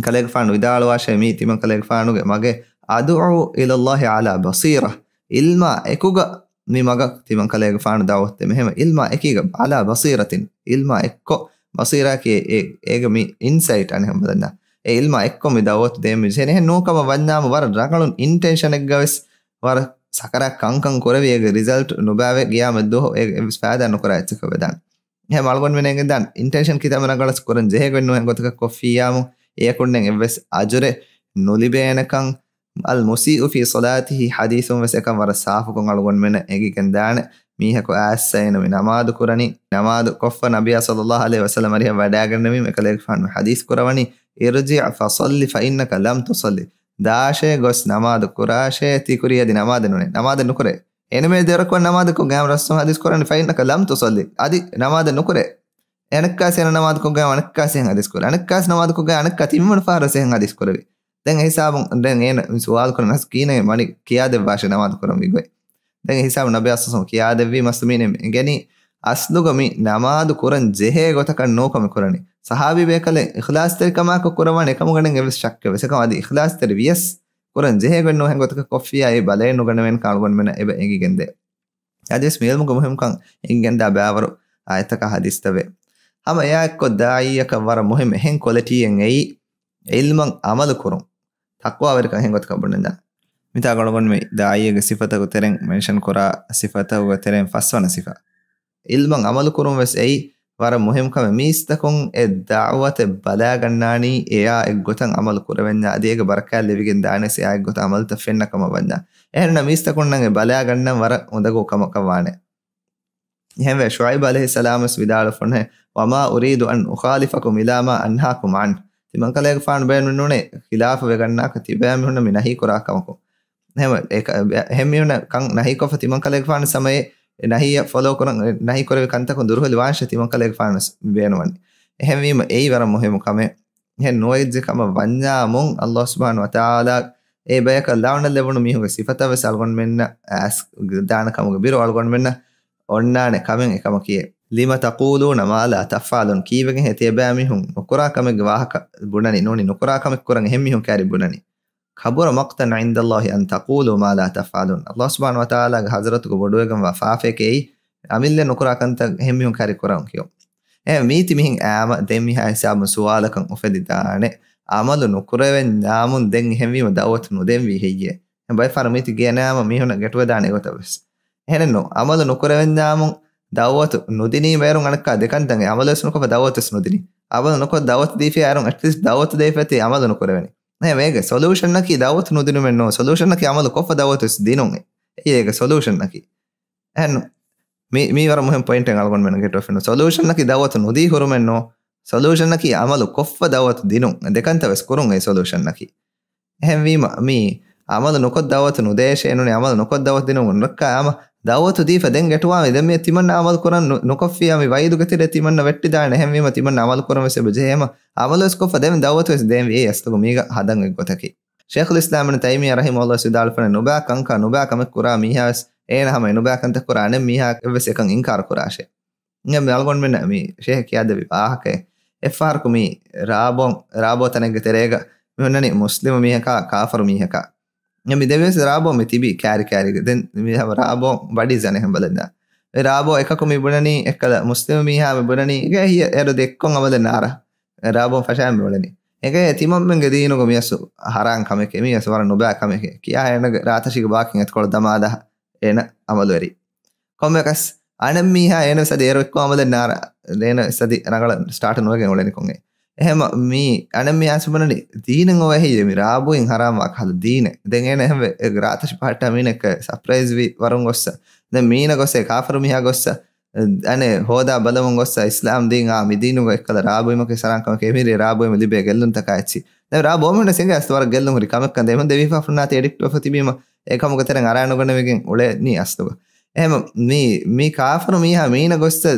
ކަލޭގެފާނު ވިދާޅުވާށޭ، މީ ތިމަން ކަލޭގެފާނުގެ މަގެއް، أدعو إلى الله على بصيرة. ޢިލްމާ އެކުގަ މި މަގަށް ތިމަން ކަލޭގެފާނު ދަޢުވަތު ދެމެ. އެހެން ޢިލްމާ އެކީގަ، على بصيرة، ޢިލްމާ އެއްކޮށް، ބަޞީރާއަކީ އެ، އޭގަ މި އިންސައިޓް އަނެއް ހަމަ ދަންނަ. އެ ޢިލްމާ އެއްކޮށް މި ދަޢުވަތު ދޭން މި ޖެހެނީ. އެހެން ނޫން ކަމަށް ވަންޏާމު ވަރަށް ރަނގަޅު އިންޓެންޝަނެއްގަ ވެސް ވަރަށް ސަކަރާތް ކަންކަން ކުރެވި އޭގެ ރިޒަލްޓް ނުބާވެ ގިޔާމަތް ދުވަހު އޭގެ އެއްވެސް ފައިދާ ނުކުރާ އެއްޗަކަށް ވެދާނެ. އެހެން އަޅުގަނޑުމެން އެނގެންދާނެ އިންޓެންޝަން ކިތަންމެ ރަނގަޅަސް ކުރަން ޖެހޭ ގޮތް ނުހެން ގޮތަކަށް ކޮށްފިއްޔާމު އެޔަކުންނެއް އެއްވެސް އަޖުރެއް ނުލިބޭނެކަން. المسيء في صلاته حديث ވެސް އެކަން ވަރަށް ސާފުކޮށް އަޅުގަނޑުމެންނަށް އެނގިގެންދާނެ. މީހަކު އައިސް އޭނަ މި ނަމާދު ކުރަނީ، ނަމާދު ކޮށްފަ ނަބިއްޔާ ޞައްލައްލާހު ޢަލައިހި ވަސައްލަމަ އަރިހަށް ވަޑައިގަންނަވީމަ އެކަލޭގެފާނު ޙަދީޘް ކުރަވަނީ، ارجع فصل فإنك لم تصل. ދާށޭ ގޮސް ނަމާދު ކުރާށޭ، ތި ކުރިޔަށް އަދި ނަމާދެއް ނުނޭ. ނަމާދެއް ނުކުރޭ. އޭނަމެ ދެރަކު ނަމާދު ކޮށްގެން ރަސްމު ޙަދީޘް ކުރަނީ، فإنك لم تصل. އަދި ނަމާދެއް ނުކުރޭ. އަނެއްކާސް އޭނަ ނަމާދު ކޮށްގެން އަނެއްކާސް އެހެން ޙަދީޘް ކުރޭ. އަނެއްކާސް ނަމާދު ކޮށްގެން އަނެއްކާ ތިންވަނަ ފަހަރު ވެސް އެހެން ޙަދީޘް ކުރެވި. ދެން އެ ހިސާބުން ދެން އޭނަ ސުވާލު ކުރަން އަސް ކީނެ މަނި ކިޔާދެއްވާށޭ ނަމާދު ކުރަން ވި ގޮތް. ދެން އެ ހިސާބު ނަބިއްޔާ ސައްލަމް ކިޔާދެއްވީ މަސްތު މީނެ އެނގެނީ އަސްލުގަ މި ނަމާދު ކުރަން ޖެހޭ ގޮތަކަށް ނޫކަމެ ކުރަނީ. ސަހާބީ ބޭކަލެއް އިޚްލާޞްތެރިކަމާއެކު ކުރަވާނެ އެކަމުގަނޑެން އެއްވެސް ޝައްކެއް ވެސް އެކަމަށް އަދި އިޚްލާޞްތެރި ވިޔަސް ކުރަން ޖެހޭ ގޮތް ނުހެން ގޮތަކަށް ކޮށްފިއްޔާ އެ ބަލައެއް ނުގަނެވޭނެ ކަން އަޅުގަނޑުމެންނަށް އެބަ އެނގިގެންދޭ. އަދިވެސް މި ޢިލްމުގެ މުހިއްމުކަން އެނގިގެންދާ ބައިވަރު އާޔަތަކާ ޙަދީޘްތައް ވޭ. ހަމަ އެއާއެއްކޮށް ދާޢީއަކަށް ވަރަށް މުހިއްމު އެހެން ކޮލިޓީއެއް އެއީ، ޢިލްމަށް ޢަމަލު ކުރުން. ތަޤްވާވެރިކަން އެހެން ގޮތަކަށް ބުނެންދާ. މިތާ ގުޅުން މި ދާޢީއެއްގެ ސިފަތަކު ތެރެއިން މެންޝަން ކުރާ ސިފަތަކުގެ ތެރެއިން ފަސްވަނަ ސިފަ. ޢިލްމަށް ޢަމަލު ކުރުން ވެސް އެއީ ވަރަށް މުހިއްމު ކަމެއް. މީސްތަކުން އެ ދަޢުވަތެއް ބަލާގަންނާނީ އެއާ އެއްގޮތަށް ޢަމަލު ކުރެވެންޏާ އަދި އޭގެ ބަރަކާތް ލިބިގެން ދާނެސް އެއާ އެއްގޮތަށް ޢަމަލުތައް ފެންނަ ކަމަށް ވަންޏާ. އެހެންނަމަ މީސްތަކުންނަށް އެ ބަލާގަންނަން ވަރަށް އުނދަގޫ ކަމަކަށް ވާނެ. އެހެންވެ، ޝުޢައިބު ޢަލައިހިއްސަލާމް ވެސް ވިދާޅުވެފަ އޮންނަ، وما أريد أن أخالفكم إلى ما أنهاكم عنه. ތިމަން ކަލޭގެފާނު ބޭނުމެއް ނޫނޭ، ޚިލާފު ވެގަންނާކަށް ތިބޭ މީހުންނަށް މި ނަހީ ކުރާ ކަމަކު. އެހެން އެ-، އެ-، އެހެން މީހުންނަށް ކަން ނަހީކޮށްފަ ތިމަން ކަލޭގެފާނު ސަމައެއް ނަހީއަށް ފޮލޯ ކުރަން، ނަހީ ކުރެވި ކަންތަކުން ދުރުހެލި ވާންށޭ ތިމަން ކަލޭގެފާނު ވެސް ބޭނުމަނީ. އެހެންވީމަ އެއީ ވަރަށް މުހިއްމު ކަމެއް. އެހެން ނުވައިޖެ ކަމަށް ވަންޏާމުން ﷲ ސުބްޙާނަހޫ ވަތަޢާލާ އެ ބަޔަކަށް ލަޢުނަތް ލެއްވުނު މީހުންގެ ސިފަތައް ވެސް އަޅުގަނޑުމެންނަށް އައިސް ދާނެ ކަމުގެ ބިރު އަޅުގަނޑުމެންނަށް އޮންނާނެ ކަމެއް އެކަމަކީ، لم تقولون ما لا تفعلون. ކީއްވެގެން ހޭ ތިޔަބައިމީހުން ނުކުރާ ކަމެއްގެ ވާހަކަ ބުނަނީ؟ ނޫނީ ނުކުރާ ކަމެއް ކުރަން އެހެން މީހުން ކައިރި ބުނަނީ. كبر مقتا عند الله أن تقولوا ما لا تفعلون. ﷲ ސުބްޙާނަހޫ ވަތަޢާލާގެ ޙަޟްރަތުގަ ބޮޑުވެގެންވާ ފާފައެކޭ އެއީ، އަމިއްލަ ނުކުރާ ކަންތައް އެހެން މީހުން ކައިރި ކުރަން ކިޔުން. އެ މީތި މިހެން އާމަ ދެން މިހާ ހިސާބުން ސުވާލަކަށް އުފެދިދާނެ. ޢަމަލު ނުކުރެވެންޏާމުން ދެން އެހެންވީމަ ދަޢުވަތު ނުދެންވީ ހެއްޔޭ؟ އެ ބައެއް ފަހަރު މީތި ގޭނަޔާމަ މީހުންނަށް ގެންގަތުވެދާނެ އެގޮތަށް ވެސް. އެހެނެއްނު، ޢަމަލު ނުކުރެވެންޏާމުން ދަޢުވަތު ނުދިނީމަ އޭރުން އަނެއްކާ ދެކަންތައް އެ ޢަމަލުވެސް ނުކޮށްފަ ދަޢުވަތުވެސް ނުދިނީ. ޢަމަލު ނުކޮށް ދަޢުވަތު ދީފިޔާ އޭރުން އެޓްލީސްޓް ދަޢުވަތު ދެވިފައި އަމަލު ނުކުރެވެނީ. އެ ވޭގެ ސޮލޫޝަންއަކީ ދަޢުވަތު ނުދިނުމެއްނޫން. ސޮލޫޝަންއަކީ ޢަމަލު ކޮށްފަ ދަޢުވަތުވެސް ދިނުން. އެ އޭގެ ސޮލޫޝަންއަކީ. އެހެން މި، މީ ވަރަށް މުހިންމު ޕޮއިންޓެއް އަޅުގަނޑުމެން ގެންގަތުމަށް. ސޮލޫޝަންއަކީ ދަޢުވަތު ނުދީ ހުރުމެއްނޫން. ސޮލޫޝަންއަކީ ޢަމަލު ކޮށްފަ ދަޢުވަތު ދިނުން. ދެކަންތައް ވެސް ކުރުން އެ ސޮލޫޝަންއަކީ. އެހެންވީމަ، މި ޢަމަލު ނުކޮށް ދަޢުވަތު ނުދޭށޭ ނޫނީ، ޢަމަލު ނުކޮށް ދަޢުވަތު ދިނުން ނުރައްކާ އާމަ، ދަޢުވަތު ދީފަ ދެން ގެންގަތުވާ މި ދެން މި ތިމަންނަ ޢަމަލު ކުރަން ނު-، ނުކޮށްފިޔާ މި ވަޢީދުގެ ތެރޭ ތިމަންނަ ވެއްޓިދާނެ. އެހެންވީމަ ތިމަންނަ ޢަމަލު ކުރަން ވެސް އެބަ ޖެހޭމަ، ޢަމަލު ވެސް ކޮށްފަ ދެން ދަޢުވަތު ވެސް ދޭންވީ އެއީ އަސްލުގަ މީގަ ހަދަން އޮތް ގޮތަކީ. ޝޭޚުލް އިސްލާމް އިބްނު ތައިމިއްޔާ ރަޙިމަހުﷲ ވިދާޅުވެފަ ނުބާ ކަންކަން، ނުބާ ކަމެއް ކުރާ މީހާ ވެސް، އޭނަ ހަމަ އެ ނުބާ ކަންތައް ކުރާ އަނެއް މީހާ އެއްވެސް އެކަން އިންކާރު ކުރާށޭ. އެ މި އަޅުގަނޑުމެންނަށް މި ޝޭޚް ކިޔާދެއްވި ވާހަކައެއް. އެއްފަހަރަކު މި ރާބޯ، ރާބޯ ތަނެއްގެ ތެރޭގަ މި ހުންނަނީ މުސްލިމު މީހަކާ ކާފަރު މީހަކާ. އެ މި ދެވިޔަސް ރާބޯ މި ތިބީ ކާރި ކާރިގެ. ދެން މި ހަމަ ރާބޯ ބަޑީ ޒަނެ ހެން ބަލަންޏާ. އެ ރާބޯ އެކަކު މި ބުނަނީ، އެއްކަލަ މުސްލިމު މީހާ މި ބުނަނީ، އޭގެ ހިޔަ އޭރު ދެއްކޮން އަމަލެއް ނާރާ. ރާބޯ ފަށާ މި އުޅެނީ. އެނގޭ ތިމަންމެންގެ ދީނުގަ މިއަސް ހަރާން ކަމެކޭ، މިއަސް ވަރަށް ނުބާ ކަމެކޭ ކިޔާ އޭނަގެ ރާތަށިގެ ބާކިން އެތިކޮޅަށް ދަމާލާ އޭނަ އަމަލުވެރި. ކޮންމެކަސް އަނެއްމީހާ އޭނަވެސް އަދި އޭރު އެއްކޮށް އަމަލެއް ނާރ އޭނަވެސް އަދި ރަނގަޅަށް ސްޓާޓު ނުވެގެން އުޅެނިކޮން އެ. އެހެމަ މީ އަނެއްމީހާ ސުބަނަނި ދީނެއް އޮވެހި މި ރާބުއިން ހަރާމްވާ ކަހަލަ ދީނެއް. ދެން އޭނަ އެހެންވެ އެ ރާތަށި ޕަހައްޓާ މީނަ އެއްކަ ސަޕްރައިޒް ވި ވަރުން ގޮއްސަ. ދެން މީނަ ގޮސް އެ ކާފަރު މީހާ ގޮއްސަ. އަނެއް ހޯދާ ބަލަމުން ގޮއްސަ އިސްލާމް ދީން އާ މި ދީނުގަ އެއްކަލަ ރާބުއިމަކީ ސަރާން ކަމެކޭ އެމީރޭ ރާބުއިމަ ލިބޭ ގެއްލުންތަކާ އެއްޗި. ދެން ރާ ބޯމިނަ ސެނގެ އަސް ވަރަށް ގެއްލުން ހުރި ކަމެއްކަން ދޭމަ ދެވިފާފުންނާތި އެޑިކްޓް ވެފަ ތިބީމަ އެ ކަމުގެ ތެރެން އަރާނުގަނެވިގެން އުޅެނީ އަސްލުގަ. އެހެމަ މީ، މީ ކާފަރު މީހާ މީނަ ގޮއްސަ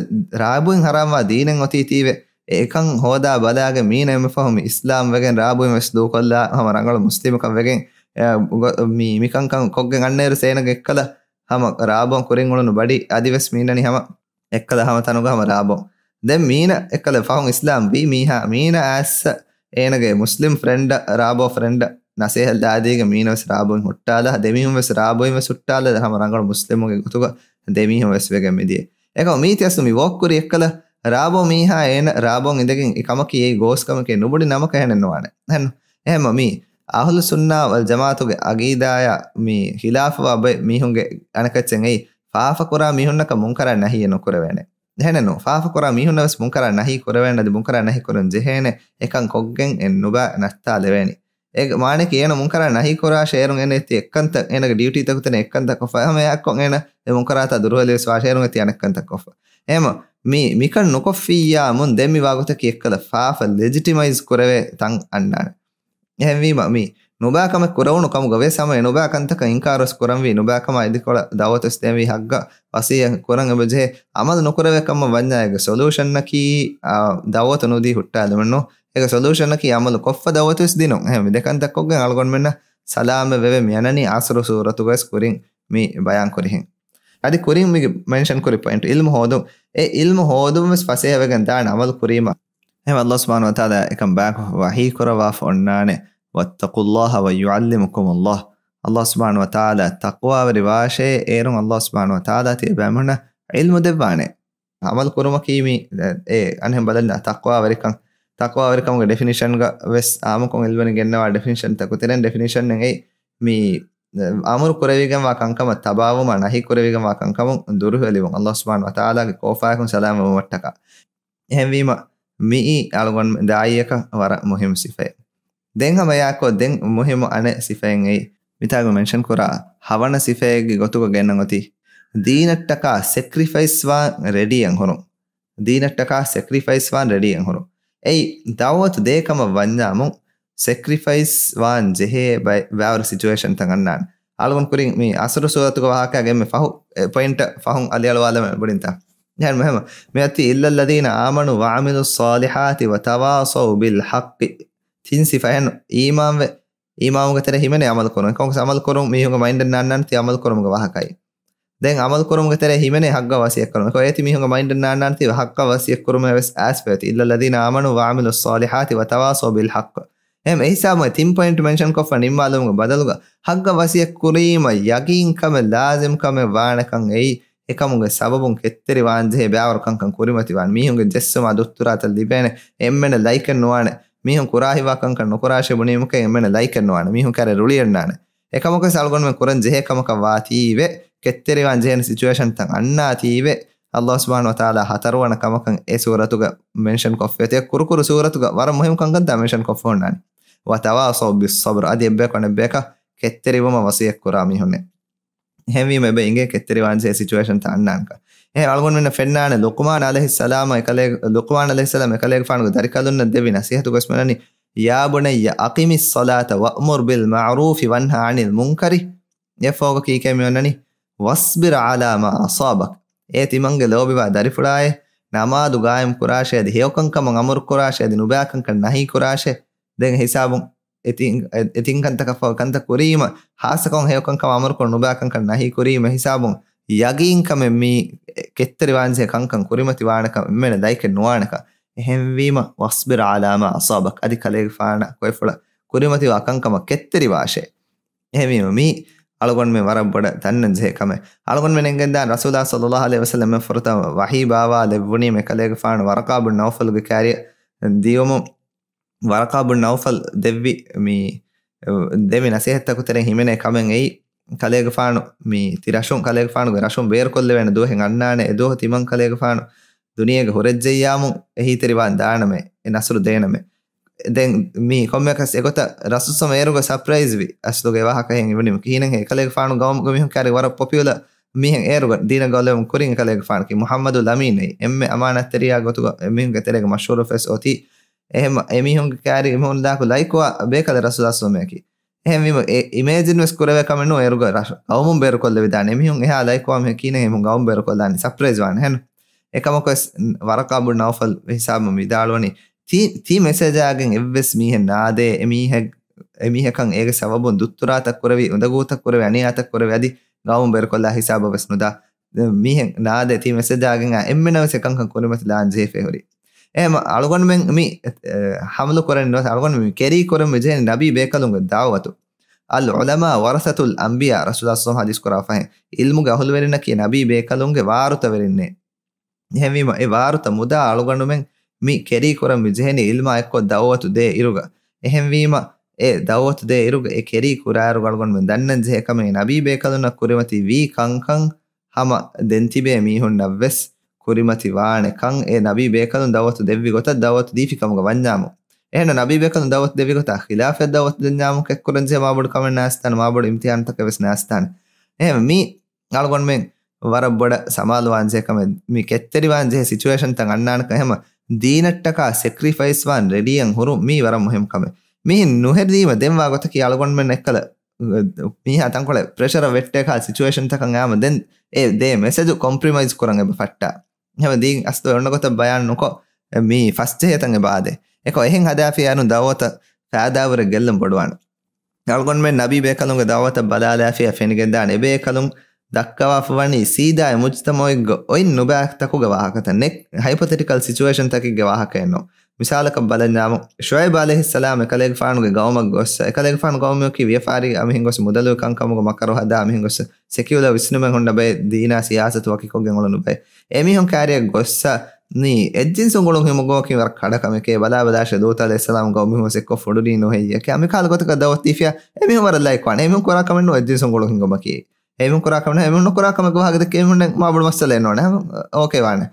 ރާބުއިން ހަރާމްވާ ދީނެއް އޮތީ ތީވެ އެކަން ހޯދާ ބަލާގެ މީނަ އެންމެ ފަހު މި އިސްލާމް ވެގެން ރާބުއިން ވެސް ދޫކޮށްލާ ހަމަ ރަނގަޅު މުސްލިމަކަށް ވެގެން އެ، ގޮ-، މީ، މިކަންކަން ކޮށްގެން އަންނައިރު ސޭނަގެ އެއްކަލަ ހަމަ ރާބޯން ކުރިން އުޅުނު ބަޑި އަދިވެސް މީނަނީ ހަމަ އެއްކަލަ ހަމަ ތަނުގަ ހަމަ ރާބޯން. ދެން މީނަ އެއްކަލަ ފަހުން އިސްލާމް ވީ މީހާ، މީނަ އައިއްސަ އޭނަގެ މުސްލިމް ފްރެންޑަށް، ރާބޯ ފްރެންޑަށް ނަސޭހަތް ދާދީގެ މީނަވެސް ރާބުއިން ހުއްޓާލާ، ދެމީހުންވެސް ރާބުއިންވެސް ހުއްޓާލާ، ހަމަ ރަނގަޅު މުސްލިމުގެ ގޮތުގަ ދެމީހުންވެސް ވެގެން މިދިޔަ. އެކަމަ މީތި އަސްލު މި ވޯކް ކުރި އެއްކަލަ ރާބޯ މީހާ އޭނަ ރާބޯން އިނދެގެން އެ ކަމަކީ އެއީ ގޯސް ކަމެކޭ ނުބުނި ނަމަކަށް އެހެނެއް ނުވާނެ. އެހެން، އެހެންމަ މީ އަހުލު ސުންނާ ވަލް ޖަމާޢަތުގެ އަގީދާޔާ މި ޚިލާފުވާ ބައެއް މީހުންގެ އަނެކައްޗެއް އެއީ، ފާފަކުރާ މީހުންނަކަށް މުންކަރާ ނަހީއެއް ނުކުރެވޭނެ. އެހެނެއްނު، ފާފަކުރާ މީހުންނަށް ވެސް މުންކަރާ ނަހީ ކުރެވޭނެ، އަދި މުންކަރާ ނަހީ ކުރަން ޖެހޭނެ އެކަން ކޮށްގެން އެ ނުބާ ނައްތާލެވޭނީ. އޭގެ މާނައަކީ އޭނަ މުންކަރާ ނަހީ ކުރާށޭ އޭރުން އޭނަ އެތި އެއްކަންތައް، އޭނަގެ ޑިއުޓީތަކު ތެރެ އެއްކަންތައް ކޮށްފަ، ހަމަ އެއާއެއްކޮށް އޭނަ އެ މުންކަރާތާ ދުރުހެލިވެސް ވާށޭ އޭރުން އެތި އަނެއްކަންތައް ކޮށްފަ. އެހެމަ މި، މިކަން ނުކޮށްފިއްޔާމުން ދެން މި ވާގޮތަކީ އެއްކަލަ ފާފަ ލެޖިޓިމައިޒް ކުރެވޭ ތަން އަންނާނެ. އެހެންވީމަ މި ނުބާ ކަމެއް ކުރެވުނު ކަމުގަ ވެސް ހަމަ އެ ނުބާ ކަންތަކަށް އިންކާރުވެސް ކުރަންވީ، ނުބާ ކަމާ އިދިކޮޅަށް ދައުވަތުވެސް ދޭންވީ، ހައްގަށް ވަސިއްޔަތް ކުރަން އެބަޖެހޭ، އަމަލު ނުކުރެވޭ ކަމަށް ވަންޏާ އޭގެ ސޮލޫޝަނަކީ، އާ، ދައުވަތު ނުދީ ހުއްޓާލުމެއްނު. އޭގެ ސޮލޫޝަނަކީ އަމަލު ކޮށްފަ ދައުވަތުވެސް ދިނުން. އެހެން މި ދެކަންތައް ކޮށްގެން އަޅުގަނޑުމެންނަށް ސަލާމަތް ވެވެ މި އަންނަނީ އަސްރު ސޫރަތުގަވެސް ކުރިން މި ބަޔާން ކުރިހެން. އަދި ކުރިން މިގެ މެންޝަން ކުރި ޕޮއިންޓް އިލްމު ހޯދުން. އެ އިލްމު ހޯދުން ވެސް ފަސޭހަ ވެގެން ދާން އަމަލު ކުރީމަ. އެހެން އަﷲ ސުބްޙާނަހޫ ވަތަޢާލާ އެކަން ބާކޮށް ވަޙީ ކުރައްވާފަ އޮންނާނެ، "وَاتَّقُوا اللَّهَ وَيُعَلِّمُكُمُ اللَّهُ." އަﷲ ސުބްޙާނަހޫ ވަތަޢާލާ ތަޤްވާވެރި ވާށޭ، އޭރުން އަﷲ ސުބްޙާނަހޫ ވަތަޢާލާ ތިޔަބައިމީހުންނަށް ޢިލްމު ދެއްވާނެ. ޢަމަލު ކުރުމަކީ މި، އެ، އަނެއް ބަލަން ތަޤްވާވެރިކަން، ތަޤްވާވެރިކަމުގެ ޑެފިނިޝަންގަ ވެސް އާއްމުކޮށް އިލްމުވެރިން ގެންނަވާ ޑެފިނިޝަންތަކު ތެރެއިން ޑެފިނިޝަން އެއް މި، އެ، އަމުރު ކުރެވިގެންވާ ކަންކަމަށް ތަބާވުމާ ނަހީ ކުރެވިގެންވާ ކަންކަމުން ދުރުހެލިވުން. އަﷲ ސުބްޙާނަހޫ ވަތަޢާލާގެ ކޯފާއަކުން ސަލާމަތްވުމަށްޓަކާ. އެހެންވީމަ، މިއީ އަޅުގަނޑު ދާއީއަކަށް ވަރަށް މުހިއްމު ސިފައެއް. ދެން ހަމަ އެއާއެކު ދެން މުހިއްމު އަނެއް ސިފައެއް އެއީ، މިތާގަ މެންޝަން ކުރާ ހަވަނަ ސިފައެއްގެ ގޮތުގަ ގެންނަން އޮތީ، ދީނަށްޓަކާ ސެކްރިފައިސް ވާން ރެޑީއަށް ހުރުން. ދީނަށްޓަކާ ސެކްރިފައިސް ވާން ރެޑީއަށް ހުރުން. އެއީ، ދަޢުވަތު ދޭ ކަމަށް ވަންޏާމު، ސެކްރިފައިސް ވާން ޖެހޭ ބައި-، ބައިވަރު ސިޗުއޭޝަންތައް އަންނާނެ. އަޅުގަނޑު ކުރިން މި އަސްރު ސޫރަތުގެ ވާހަކައިގެ އެންމެ ފަހު، އެ، ޕޮއިންޓަށް ފަހުން އަލިއަޅުވާލަމެ ބުނިންތާ. އެހެން މެހެމަ، މިއޮތީ إِلَّا الَّذِينَ آمَنُوا وَعَمِلُوا الصَّالِحَاتِ وَتَوَاصَوْا بِالْحَقِّ. ތިން ސިފައެއް އީމާންވެ، އީމާނުގެ ތެރެ ހިމެނޭ އަމަލު ކުރުން. އެކަމަކު އަމަލު ކުރުން މީހުންގެ މައިންޑަށް ނާންނާނެ ތި އަމަލު ކުރުމުގެ ވާހަކައި. ދެން އަމަލު ކުރުމުގެ ތެރޭ ހިމެނޭ ހައްގަށް ވަސިއްޔަތް ކުރުމަށް. އެކަމަކު އޭތި މީހުންގެ މައިންޑަށް ނާންނާނެތީ ހައްގަށް ވަސިއްޔަތް ކުރުމެއް ވެސް އައިސްފަ އޮތީ. إِلَّا الَّذِينَ آمَنُوا وَعَمِلُوا الصَّالِحَاتِ وَتَوَاصَوْا بِالْحَقِّ. އެހެން އެހިސާބުން ތިން ޕޮއިންޓް މެންޝަން ކޮށްފަ ނިންމާލުމުގެ ބަދަލުގަ ހައްގަށް ވަސިއްޔަތް ކުރީމަ ޔަގީން ކަމެއް ލާޒިމް ކަމެއް ވާނެކަން އެއީ، އެކަމުގެ ސަބަބުން ކެތްތެރިވާންޖެހޭ ބައިވަރު ކަންކަން ކުރިމަތިވާން. މީހުންގެ ޖެއްސުމާ ދުއްތުރާތައް ލިބޭނެ އެންމެނަށް ލައިކެއް ނުވާނެ. މީހުން ކުރާހިވާ ކަންކަން ނުކުރާށޭ ބުނީމަކަށް އެންމެނަށް ލައިކެއް ނުވާނެ. މީހުން ކައިރި ރުޅިއެއްނާނެ. އެކަމަކުވެސް އަޅުގަނޑުމެން ކުރަން ޖެހޭ ކަމަކަށް ވާތީވެ، ކެތްތެރިވާން ޖެހޭނެ ސިޗުއޭޝަންތައް އަންނާތީވެ، އަﷲ ސުބްޙާނަހޫ ވަތަޢާލާ ހަތަރުވަނަ ކަމަކަށް އެ ސޫރަތުގަ މެންޝަން ކޮށްފައި އޮތީ. ކުރުކުރު ސޫރަތުގަ ވަރަށް މުހިންމު ކަންކަންތައް މެންޝަން ކޮށްފަ ހުންނާނެ. وَتَوَاصَوْا بِالصَّبْرِ. އަދި އެއްބަޔަކު އަނެއްބަޔަކަށް ކެތްތެރިވުމަށް ވަސިއްޔަތް ކުރާ މީހުންނެއް. އެހެންވީމަ އެބަ އިނގޭ ކެތްތެރިވާންޖެހޭ ސިޗުއޭޝަންތައް އަންނާނެކަން. އެހެން އަޅުގަނޑުމެންނަށް ފެންނާނެ ލުޤްމާން ޢަލައިހިއްސަލާމަށް އެކަލޭ-، ލުޤްމާން ޢަލައިހިއްސަލާމް އެކަލޭގެފާނުގެ ދަރިކަލުންނަށް ދެއްވި ނަސޭހަތުގަވެސް މިވަނީ، يَا بُنَيَّ أَقِمِ الصَّلَاةَ وَأْمُرْ بِالْمَعْرُوفِ وَانْهَ عَنِ الْمُنْكَرِ. އެއަށްފަހުގަ ކީކޭ މިވަނީ؟ وَاصْبِرْ عَلَىٰ مَا أَصَابَكَ. އޭ ތިމަންގެ ލޯބިވާ ދަރިފުޅާއޭ، ނަމާދު ޤާއިމް ކުރާށޭ އަދި ހެޔޮކަންކަމަށް އަމުރު ކުރާށޭ އަދި ނުބައިކަންކަން ނަހީ ކުރާށޭ. ދެން ހިސާބުން އެތިން، އެ-، އެތިން ކަންތަކަށްފަހު ކަންތައް ކުރީމަ، ހާއްސަކޮށް ހެޔޮކަންކަމަށް އަމުރުކޮށް ނުބައިކަންކަން ނަހީ ކުރީމަ ހިސާބުން ޔަގީންކަމެއް މީ ކެތްތެރިވާންޖެހޭ ކަންކަން ކުރިމަތިވާނެކަން އެންމެނަށް ލައިކެއް ނުވާނެކަން. އެހެންވީމަ، وَاصْبِرْ عَلَىٰ مَا أَصَابَكَ. އަދި ކަލޭގެފާނަށް ކޮއެފުޅަށް ކުރިމަތިވާ ކަންކަމަށް ކެތްތެރިވާށޭ. އެހެންވީމަ މީ އަޅުގަނޑުމެން ވަރަށް ބޮޑަށް ދަންނަން ޖެހޭ ކަމެއް. އަޅުގަނޑުމެން އެނގެންދާން ރަސޫލާ ޞައްލައްލާހު ޢަލައިހި ވަސައްލަމް ފުރަތަމަ ވަޙީ ބާވާލެއްވުނީ މި ކަލޭގެފާނު ވަރަޤާ ބިން ނައުފަލްގެ ކާރިއަށް ދިޔުމުން. ވަރަޤާ ބުން ނައުފަލް ދެއްވި މި، ދެވި ނަސޭހަތްތަކު ތެރެއިން ހިމެނޭ ކަމެއް އެއީ، ކަލޭގެފާނު މި ތި ރަށުން، ކަލޭގެފާނުގެ ރަށުން ބޭރުކޮށްލެވޭނެ ދުވަހެއް އަންނާނެ، އެދުވަހު ތިމަން ކަލޭގެފާނު ދުނިޔޭގަ ހުރެއްޖެއްޔާމު އެހީތެރިވާން ދާނަމޭ، އެ ނަޞްރު ދޭނަމޭ. ދެން މީ ކޮންމެއަކަސް އެގޮތަށް ރަސޫލު ސަމް އޭރުގަ ސަޕްރައިޒް ވި. އަސްލުގެ ވާހަކަ އެހެން އިވުނީމަ ކިހިނެއްހޭ؟ ކަލޭގެފާނު ގައުމުގެ މީހުން ކާރި ވަރަށް ޕޮޕިއުލަ މީހެއް އޭރުގަ ދީނަށް ގައުލެވުން ކުރިން ކަލޭގެފާނަކީ މުޙައްމަދު ލަމީން އެއީ. އެންމެ އަމާނާތްތެރިޔާ ގޮތުގަ އެމީހުންގެ ތެރޭގަ މަޝްހޫރު ފެސް އޮތީ. އެހެން އެމީހުންގެ ކާރި އެމީހުން ލާކު ލައިކުވާ ބޭކަލެއް ރަސޫލާ ސަމް އޭކީ. އެހެންވީމަ އެ އިމޭޖިން ވެސް ކުރެވޭ ކަމެއް ނޫން އޭރުގަ ރަށް ގައުމުން ބޭރުކޮށްލެވިދާނެ. އެމީހުން އެހާ ލައިކުވާ މީހެއް ކީނެ އެމީހުން ގައުމުން ބޭރުކޮށްލާނީ ސަޕްރައިޒް ވާނެ ހެން. އެކަމަކުވެސް ވަރަޤާ ބުން ނައުފަލް ހިސާބުން ވިދާޅުވަނީ ތީ، ތީ މެސެޖާގެން އެއްވެސް މީހެއް ނާދޭ، އެމީހެއް، އެމީހަކަށް އޭގެ ސަބަބުން ދުއްތުރާތައް ކުރެވި، އުނދަގޫތައް ކުރެވި، އަނިޔާތައް ކުރެވި، އަދި ގައުމުން ބޭރުކޮށްލާ ހިސާބަށް ވެސް ނުދާ މީހެއް ނާދޭ. ތީ މެސެޖާގެން އެންމެނަށް ވެސް އެކަންކަން ކުރިމަތިލާން ޖެހިފައި ހުރީ. އެހެމަ އަޅުގަނޑުމެން މި، އެ، ޙަމްލު ކުރަން ނުވަތަ އަޅުގަނޑު މި ކެރީ ކުރަން މި ޖެހެނީ ނަބީ ބޭކަލުންގެ ދަޢުވަތު. އަލް ޢުލަމާ ވަރަސަތުލް އަންބިޔާ، ރަސޫލާ ޞައްލައްލާހު ޢަލައިހި ވަސައްލަމަ ޙަދީޘް ކުރާ ފަހެ، ޢިލްމުގެ އަހުލުވެރިންނަކީ ނަބީ ބޭކަލުންގެ ވާރުތަވެރިންނޭ. އެހެންވީމަ، އެ ވާރުތަ މުދާ އަޅުގަނޑުމެން މި ކެރީ ކުރަން މި ޖެހެނީ ޢިލްމާ އެއްކޮށް ދަޢުވަތު ދޭ އިރުގަ. އެހެންވީމަ، އެ ދަޢުވަތު ދޭ އިރުގަ އެ ކެރީ ކުރާއިރުގަ އަޅުގަނޑުމެން ދަންނަން ޖެހޭ ކަމެއް ނަބީ ބޭކަލުންނަށް ކުރިމަތި ވީ ކަންކަން ހަމަ ދެން ތިބޭ މީހުންނަށް ވެސް ކުރިމަތި ވާނެ ކަން، އެ ނަބީ ބޭކަލުން ދަޢުވަތު ދެއްވި ގޮތަށް ދަޢުވަތު ދީފި ކަމުގަ ވަންޏާމު. އެހެން ނަބީ ބޭކަލުން ދަޢުވަތު ދެއްވި ގޮތާ ޚިލާފަށް ދަޢުވަތު ދެންޏާމު ކެއްކުރަން ޖެހޭ މާބޮޑު ކަމެއް ނާސްތާނެ، މާބޮޑު އިމްތިޙާންތަކެއް ވެސް ނާސްތާނެ. އެހެން މީ އަޅުގަނޑުމެން ވަރަށް ބޮޑަށް ސަމާލުވާންޖެހޭ ކަމެއް، މި ކެތްތެރިވާންޖެހޭ ސިޗުއޭޝަންތައް އަންނާނެކަން. އެހެމަ ދީނަށްޓަކާ ސެކްރިފައިސް ވާން ރެޑީއަށް ހުރުން މީ ވަރަށް މުހިންމު ކަމެއް. މިހެން ނުހެދީމަ ދެންވާ ގޮތަކީ އަޅުގަނޑުމެން އެއްކަލަ، މީހާ ތަންކޮޅެއް ޕްރެޝަރަށް ވެއްޓޭކާ ސިޗުއޭޝަންތަކަށް އާމަ ދެން އެ ދޭ މެސެޖު ކޮމްޕްރޮމައިޒް ކުރަން އެބަ ފައްޓާ. ހަމަ ދީން އަސްލު އޮންނަ ގޮތަށް ބަޔާން ނުކޮށް، މީ ފަސްޖެހޭތަން އެބަ އާދޭ. އެކޮ އެހެން ހަދާފި އަނު ދަޢުވަތަށް ފައިދާވުރެ ގެއްލުން ބޮޑުވާނެ. އަޅުގަނޑުމެން ނަބީ ބޭކަލުންގެ ދަޢުވަތަށް ބަލާލާފިޔާ ފެނިގެންދާނެ އެބޭކަލުން ދައްކަވާފަ ވަނީ ސީދާ އެ މުޖްތަމަޢުގެ އޮތް ނުބައިތަކުގެ ވާހަކަތައް، ނެތް ހައިޕޮތެޓިކަލް ސިޗުއޭޝަންތަކެއްގެ ވާހަކައެއް ނޫން. މިސާލަކަށް ބަލަންޏާމު، ޝުޢައިބު ޢަލައިހިއްސަލާމް އެކަލޭގެފާނުގެ ގައުމަށް ގޮއްސަ، އެކަލޭގެފާނު ގައުމަކީ ވިޔަފާރި އަމިހިން ގޮސް މުދަލު ކަންކަމުގެ މަކަރު ހަދާ އަމިހިން ގޮސް ސެކިއުލަ ވިސްނުމެއް ހުންނަ ބައެއް ދީނާ ސިޔާސަތު ވަކިކޮށްގެން އުޅުނު ބައެއް. އެމީހުން ކާރިއަށް ގޮއްސަ ނީ އެއްޖިންސުން ގުޅުން ހިމުގޯކި ވަރަށް ކަޑަ ކަމެކޭ. ބަލާ ބަލާށޭ ލޫޠު ޢަލައިހިއްސަލާމް ގައުމު މީހުން އެއްކޮށް ފުޑުނީ ނުހެއްޔެކޭ. އަ، މިކަހަލަ ގޮތަކަށް ދަޢުވަތު ދީފިޔާ އެމީހުން ވަރަށް ލައިކް ވާނެ. އެމީހުން ކުރާ ކަމެއް ނޫން އެއްޖިންސުން ގުޅުން ހިނގުމަކީ. އެމީހުން ކުރާ ކަމެއް ނޫން. އެމީހުންނަށް ކުރާ ކަމެއްގެ ވާހަކަ ދެއްކޭ އެމީހުންނަށް މާބޮޑު މައްސަލައެއް ނޯންނާނެ. ހަމަ އޯކޭ ވާނެ.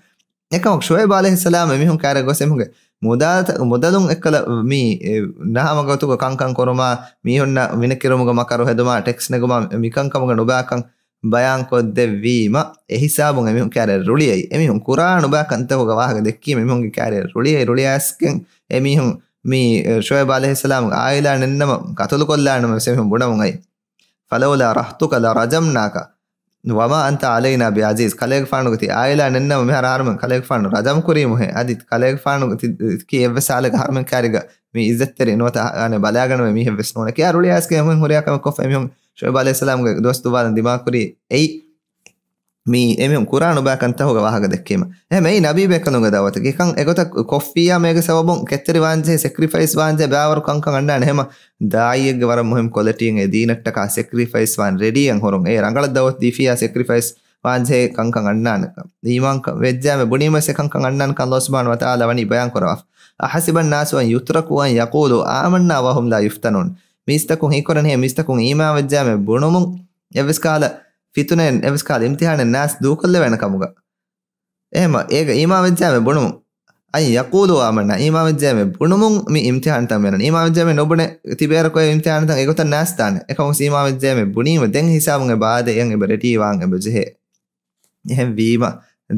އެކަމަކު ޝުޢައިބު ޢަލައިހިއްސަލާމް އެމީހުން ކާރިއަށް ގޮސް އެމީހުންގެ މުދާތަ-، މުދަލުން އެއްކަލަ މި، އެ، ނަހަމަ ގޮތުގަ ކަންކަން ކުރުމާ، މީހުންނަށް މިނެކިރުމުގެ މަކަރު ހެދުމާ، ޓެކްސް ނެގުމާ، މިކަންކަމުގެ ނުބާކަން ބަޔާންކޮށްދެއްވީމަ، އެހިސާބުން އެމީހުން ކާރިއަށް ރުޅިއައި. އެމީހުން ކުރާ ނުބާ ކަންތަކުގެ ވާހަކަ ދެއްކީމަ، އެމީހުންގެ ކާރިއަށް ރުޅިއައި، ރުޅިއައިސްގެން އެމީހުން މި، އެ، ޝުޢައިބު ޢަލައިހިއްސަލާމްގެ ޢާއިލާ ނެންނަމަ ކަތުލުކޮށްލާނަމަ ވެސް އެމީހުން ބުނަމުން އައި. فلولا رهطك لرجمناك وما أنت علينا بعزيز. ކަލޭގެފާނުގެ ތި ޢާއިލާ ނެންނަމަ މިހާރު އަހަރުމެން ކަލޭގެފާނު ރަޖަމް ކުރީމުހޭ. އަދި ކަލޭގެފާނުގެ ތި-، ތި އެއްވެސް ހާލެއްގަ އަހަރުމެން ކާރިގަ މި އިއްޒަތްތެރި ނުވަތަ އަނެއް ބަލާގަނެވޭ މީހެއްވެސް ނޫނެކޭ. އެ ރުޅިއައިސްގެން އެމީހުން ހުރިހާ ކަމެއް ކޮށްފަ އެމީހުން ޝުޢައިބު ޢަލައިހިއްސަލާމްގެ ދުވަސް ދުވާލަން ދިމާކުރީ އެއީ މި އެމީހުން ކުރާ ނުބާ ކަންތަކުގެ ވާހަކަ ދެއްކީމަ. އެހެން އެއީ ނަބީ ބޭކަލުންގެ ދަޢުވަތަކީ. އެކަން އެގޮތަށް ކޮށްފިއްޔާ މޭގެ ސަބަބުން ކެތްތެރިވާންޖެހޭ، ސެކްރިފައިސް ވާންޖެހޭ ބައިވަރު ކަންކަން އަންނާނެ. އެހެމަ ދާއީއެއްގެ ވަރަށް މުހިންމު ކޮލިޓީއެއް އެ ދީނަށްޓަކާ ސެކްރިފައިސް ވާން ރެޑީއަށް ހުރުން. އެ ރަނގަޅަށް ދަޢުވަތު ދީފިއްޔާ ސެކްރިފައިސް ވާންޖެހޭ ކަންކަން އަންނާނެ. އީމާން ކަ-، ވެއްޖާމެ ބުނީމަ އެ ކަންކަން އަންނާނެކަން ﷲ ސުބްޙާނަހޫ ވަތަޢާލާ ވަނީ ބަޔާން ކުރަވާފަ. أحسب الناس أن يتركوا أن يقولوا آمنا وهم لا يفتنون. މީސްތަކުން ހީކުރަންހޭ މީސްތަކުން އީމާން ވެއްޖާމެ ބުނުމުން އެއްވެސް ކަހަލަ ފިތުނައެއް، އެއްވެސް ކަހަލަ އިމްތިޙާނެއް ނާސް ދޫކޮށްލެވޭނެ ކަމުގަ. އެހެމަ އޭގަ އީމާން ވެއްޖާމެ ބުނުމުން، أن يقولوا آمنا، އީމާން ވެއްޖާމެ ބުނުމުން މި އިމްތިޙާންތައް މިއަންނަން. އީމާން ވެއްޖާމެ ނުބުނެ ތިބޭރަކޮއެ އިމްތިޙާންތައް އެގޮތަށް ނާސްދާނެ. އެކަމުސް އީމާން ވެއްޖާމެ ބުނީމަ ދެން ހިސާބުން އެބަ އާދޭ އެއަށް އެބަ ރެޑީ ވާން އެބަ ޖެހޭ. އެހެން ވީމަ،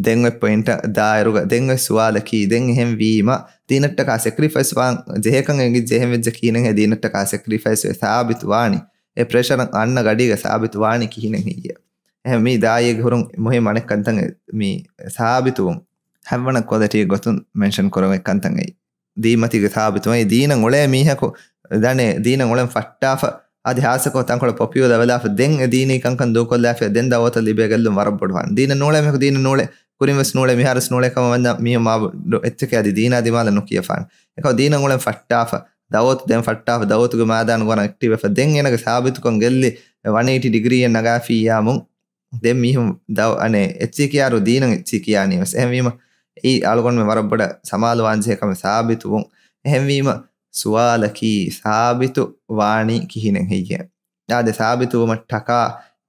ދެން އޮތް ޕޮއިންޓަށް ދާއިރުގަ ދެން އޮތް ސުވާލަކީ، ދެން އެހެން ވީމަ، ދީނަށްޓަކާ ސެކްރިފައިސް ވާން ޖެހޭކަން އެނގިއްޖެ، އެހެން ވެއްޖެ ކިހިނެއްހޭ ދީނަށްޓަކާ ސެކްރިފައިސް ވެ ސާބިތު ވާނީ؟ އެ ޕްރެޝަރަށް އަންނަ ގަޑީގަ ސާބިތު ވާނީ ކިހިނެއް ހެއްޔޭ؟ އެހެން މީ ދާއީގެ ހުރުން މުހިންމު އަނެއް ކަންތައް މި ސާބިތުވުން. ހަތްވަނަ ކޮލިޓީ ގޮތުން މެންޝަން ކުރެވޭ ކަންތައް އެއީ. ދީންމަތީގެ ސާބިތުވުން. ދީނަށް އުޅޭ މީހަކު ދަނެ، ދީނަށް އުޅެން ފައްޓާފަ، އަދި ހާއްސަކޮށް ތަންކޮޅެއް ޕޮޕިއުލަ ވެލާފަ، ދެން އެ ދީނީ ކަންކަން ދޫކޮށްލާފިޔާ، ދެން ދަޢުވަތަށް ލިބޭ ގެއްލުން ވަރަށް ބޮޑުވާނެ. ދީނަށް ނޫޅޭ މީހަކު ދީނަށް ނޫޅޭ، ކުރިން ވެސް ނޫޅޭ، މިހާރު ވެސް ނޫޅޭ ކަމަށް ވަންޏާ މީހުން މާބޮ-، އެއްޗެކޭ އަދި ދީނާ ދިމާލަށް ނުކިޔަފާނެ. އެކަމަކު ދީނަށް އުޅެން ފައްޓާފަ، ދަޢުވަތު ދޭން ފައްޓާފަ، ދަޢުވަތުގެ މައިދާނުގަ ވަން އެކްޓިވް ވެފަ، ދެން އޭނަގެ ސާބިތުކަން ގެއްލި، ވަން އެއިޓީ ޑިގްރީއެއް ނަގާފިއްޔާމު، ދެން މީހުން ދަ-، އަނެއް އެއްޗެއް ކިޔާއިރު ދީނަށް އެއްޗެއް ކިޔާނީ ވެސް. އެހެންވީމަ، އެއީ އަޅުގަނޑުމެން ވަރަށް ބޮޑަށް ސަމާލުވާންޖެހޭ ކަމެއް ސާބިތުވުން. އެހެންވީމަ، ސުވާލަކީ ސާބިތު ވާނީ ކިހިނެއް ހެއްޔޭ؟ އާދެ، ސާބިތުވުމަށްޓަކާ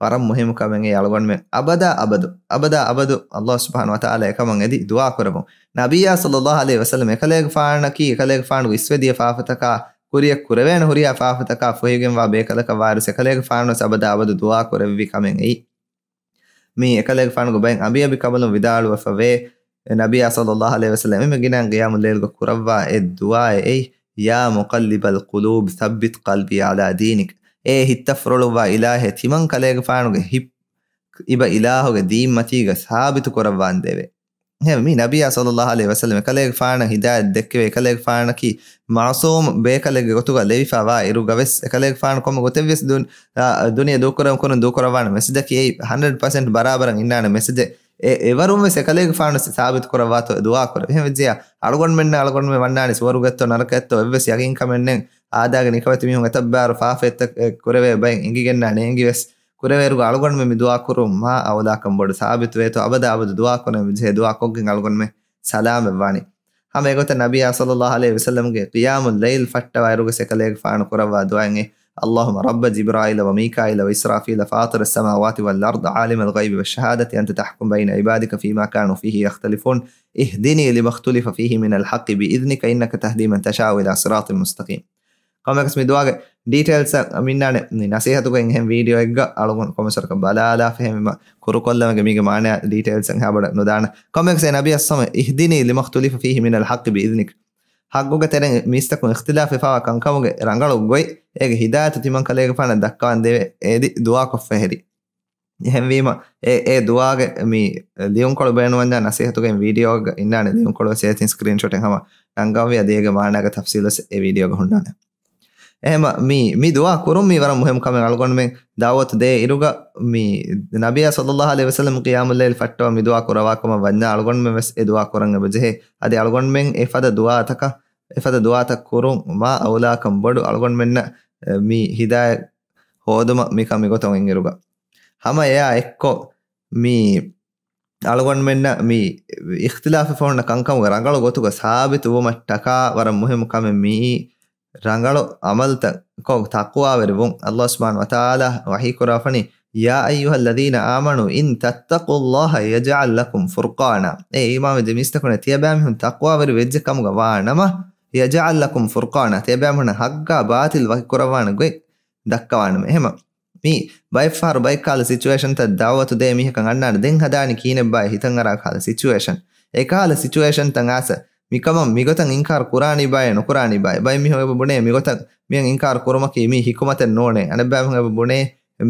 ވަރަށް މުހިއްމު ކަމެއް އެއީ އަޅުގަނޑުމެން އަބަދާ އަބަދު، އަބަދާ އަބަދު ﷲ ސުބްޙާނަހޫ ވަތަޢާލާ އެކަމަށް އެދި ދުޢާ ކުރަމުން. ނަބިއްޔާ ޞައްލައްލާހު ޢަލައިހި ވަސައްލަމް އެކަލޭގެފާނަކީ އެކަލޭގެފާނުގެ އިސްވެދިޔަ ފާފަތަކާ ކުރިއަށް ކުރެވޭނެ ހުރިހާ ފާފަތަކާ ފޮހިގެންވާ ބޭކަލަކަށް ވާއިރު އެކަލޭގެފާނުވެސް އަބަދާ އަބަދު ދުޢާ ކުރެއްވި ކަމެއް އެއީ. މީ އެކަލޭގެފާނުގެ ބައެއް އަނބިޔާ ނަބީ ކަމަލުން ވިދާޅުވެފަވޭ، ނަބިއްޔާ ޞައްލައްލާހު ޢަލައިހި ވަސައްލަމް އެންމެ ގިނައިން ޤިޔާމުލް ލައިލުގަ ކުރައްވާ އެއް ދުޢާއެއް އެއީ، يا مقلب القلوب ثبت قلبي على دينك. އޭ ހިތްތައް ފުރޮޅުއްވާ އިލާހޭ، ތިމަން ކަލޭގެފާނުގެ ހިތް އިބަ އިލާހުގެ ދީންމަތީގަ ސާބިތު ކުރައްވާނދޭވެ. އެހެން މީ ނަބިއްޔާ ޞައްލައްލާހު ޢަލައިހި ވަސައްލަމް އެކަލޭގެފާނަށް ހިދާޔަތް ދެއްކެވޭ، އެކަލޭގެފާނަކީ މަޢުޞޫމް ބޭކަލެއްގެ ގޮތުގަ ލެވިފަ ވާ އިރުގަވެސް އެކަލޭގެފާނު ކޮންމެ ގޮތެއްވިޔަސް ދުން-، އާ، ދުނިޔެ ދޫކުރަން ކުރަން ދޫކުރައްވާނެ މެސެޖަކީ އެއީ ހަންޑްރެޑް ޕަސެންޓް ބަރާބަރަށް އިންނާނެ މެސެޖެއް. އެ-، އެވަރުން ވެސް އެކަލޭގެފާނު ސާބިތު ކުރައްވާތޯ ދުޢާ ކުރެވި. އެހެން ވެއްޖެޔާ، އަޅުގަނޑުމެންނަށް އަޅުގަނޑުމެން ވަންނާނީ ސުވަރުގެއްތޯ ނަރަކައެއްތޯ އެއްވެސް ޔަގީންކަމެއް ނެތް. އާދައިގެ ނިކަމެތި މީހުން އެތައްބާރު ފާފައެއްތައް ކުރެވޭ ބައެއް އެނގިގެންނާނެ އެނގިވެސް ކުރެވޭއިރުގަ އަޅުގަނޑުމެން މި ދުޢާ ކުރުން މާ އައުލާކަން ބޮޑު ސާބިތުވޭތޯ އަބަދާ އަބަދު ދުޢާ ކުރަން ވެއްޖެ ދުޢާ ކޮށްގެން އަޅުގަނޑުމެން ސަލާމަތްވާނީ. ހަމަ އެގޮތަށް ނަބިއްޔާ ޞައްލައްލާހު ޢަލައިހި ވަސައްލަމްގެ ޤިޔާމުލް ލައިލް ފައްޓަވާއިރުގަ އެކަލޭގެފާނު ކުރައްވާ ދުޢާއެއް، اللهم رب جبرائيل وميكائيل وإسرافيل فاطر السماوات والأرض عالم الغيب والشهادة أنت تحكم بين عبادك فيما كانوا فيه يختلفون اهدني لما اختلف فيه من الحق بإذنك إنك تهدي من تشاء إلى صراط مستقيم. ކޮންމެއަކަސް މި ދުޢާގެ ޑީޓެއިލްސް މިންނާނެ މި ނަސޭހަތުގައި އެހެން ވީޑިއޯއެއްގަ އަޅުގަނޑު ކޮމެންޓްސް ބަލާލާފަ އެހެންވީމަ ކުރުކޮށްލަމެގެ މީގެ މާނަ ޑީޓެއިލްސް އެހާ ބޮޑަށް ނުދާނެ. ކޮންމެއަކަސް ނަބިއްޔާ ޞައްލައްލާހު ޢަލައިހި ވަސައްލަމް اهدني لما اختلف فيه من الحق بإذنك. ޙައްޤުގެ ތެރެއިން މީސްތަކުން އިޚްތިލާފް ވެފަވާ ކަންކަމުގެ ރަނގަޅު ގޮތް އޭގެ ހިދާޔަތު ތިމަން ކަލޭގެފާނަށް ދައްކަވަން ދެވޭ އެދި ދުޢާ ކޮށްފަ ހެރި. އެހެންވީމަ، އެ، އެ ދުޢާގެ މި ލިޔުންކޮޅު ބޭނުންވަންޏާ ނަސޭހަތުގެ ވީޑިއޯގަ އިންނާނެ ލިޔުންކޮޅު ސޭތިން ސްކްރީންޝޮޓެއް ހަމަ ނަންގަވި އަދި އޭގެ މާނާގެ ތަފްސީލު އެ ވީޑިއޯގަ ހުންނާނެ. އެހެމަ މި، މި ދުޢާ ކުރުން މީ ވަރަށް މުހިއްމު ކަމެއް. އަޅުގަނޑުމެން ދަޢުވަތު ދޭ އިރުގަ މި ނަބިއްޔާ ޞައްލައްލާހު ޢަލައިހި ވަސައްލަމް ޤިޔާމުލް ލައިލް ފައްޓަވަ މި ދުޢާ ކުރަވާ ކަމަށް ވަންޏާ އަޅުގަނޑުމެން ވެސް އެ ދުޢާ ކުރަން އެބަޖެހޭ. އަދި އަޅުގަނޑުމެން އެފަދަ ދުޢާތަކަށް، އެފަދަ ދުޢާތައް ކުރުން މާ އައުލާކަން ބޮޑު އަޅުގަނޑުމެންނަށް މި ހިދާޔަތް ހޯދުމަށް މިކަން މިގޮތަށް އޮތްއިރުގަ. ހަމަ އެއާ އެއްކޮށް މި އަޅުގަނޑުމެންނަށް މި އިޚްތިލާފެއް ފޮހުންނަ ކަންކަމުގެ ރަނގަޅު ގޮތުގަ ސާބިތު ވުމަށްޓަކާ ވަރަށް މުހިއްމު ކަމެއް މިއީ ރަނގަޅު ޢަމަލުތައް ކޮށް ތަޤްވާވެރި ވުން. ﷲ ސުބްޙާނަހޫ ވަތަޢާލާ ވަޙީ ކުރާފަނީ، يا أيها الذين آمنوا إن تتقوا الله يجعل لكم فرقانا. އޭ އީމާންވެއްޖެ މީސްތަކުން ތިޔަބައިމީހުން ތަޤްވާވެރި ވެއްޖެ ކަމުގަ ވާނަމަ، يجعل لكم فرقانا، ތިޔަބައިމީހުން ޙައްޤާ ބާޠިލް ވަކި ކުރައްވާނެ ގޮތް ދައްކަވާނަމަ. އެހެމަ މީ ބައެއްފަހަރު ބައެއްކަހަލަ ސިޗުއޭޝަންތައް ދަޢުވަތު ދޭ މީހަކަށް އަންނާނެ ދެން ހަދާނީ ކިހިނެއްބާއޭ ހިތަށް އަރާ ކަހަލަ ސިޗުއޭޝަން. އެކަހަލަ ސިޗުއޭޝަންތައް އާސަ މިކަމަށް މިގޮތަށް އިންކާރު ކުރާނީ ބާއޭ ނުކުރާނީ ބާއޭ. ބައެއް މީހުން އެބަ ބުނޭ މިގޮތަށް މިހެން އިންކާރު ކުރުމަކީ މީ ޙިކުމަތެއް ނޫނޭ. އަނެއްބައިމީހުން އެބަ ބުނޭ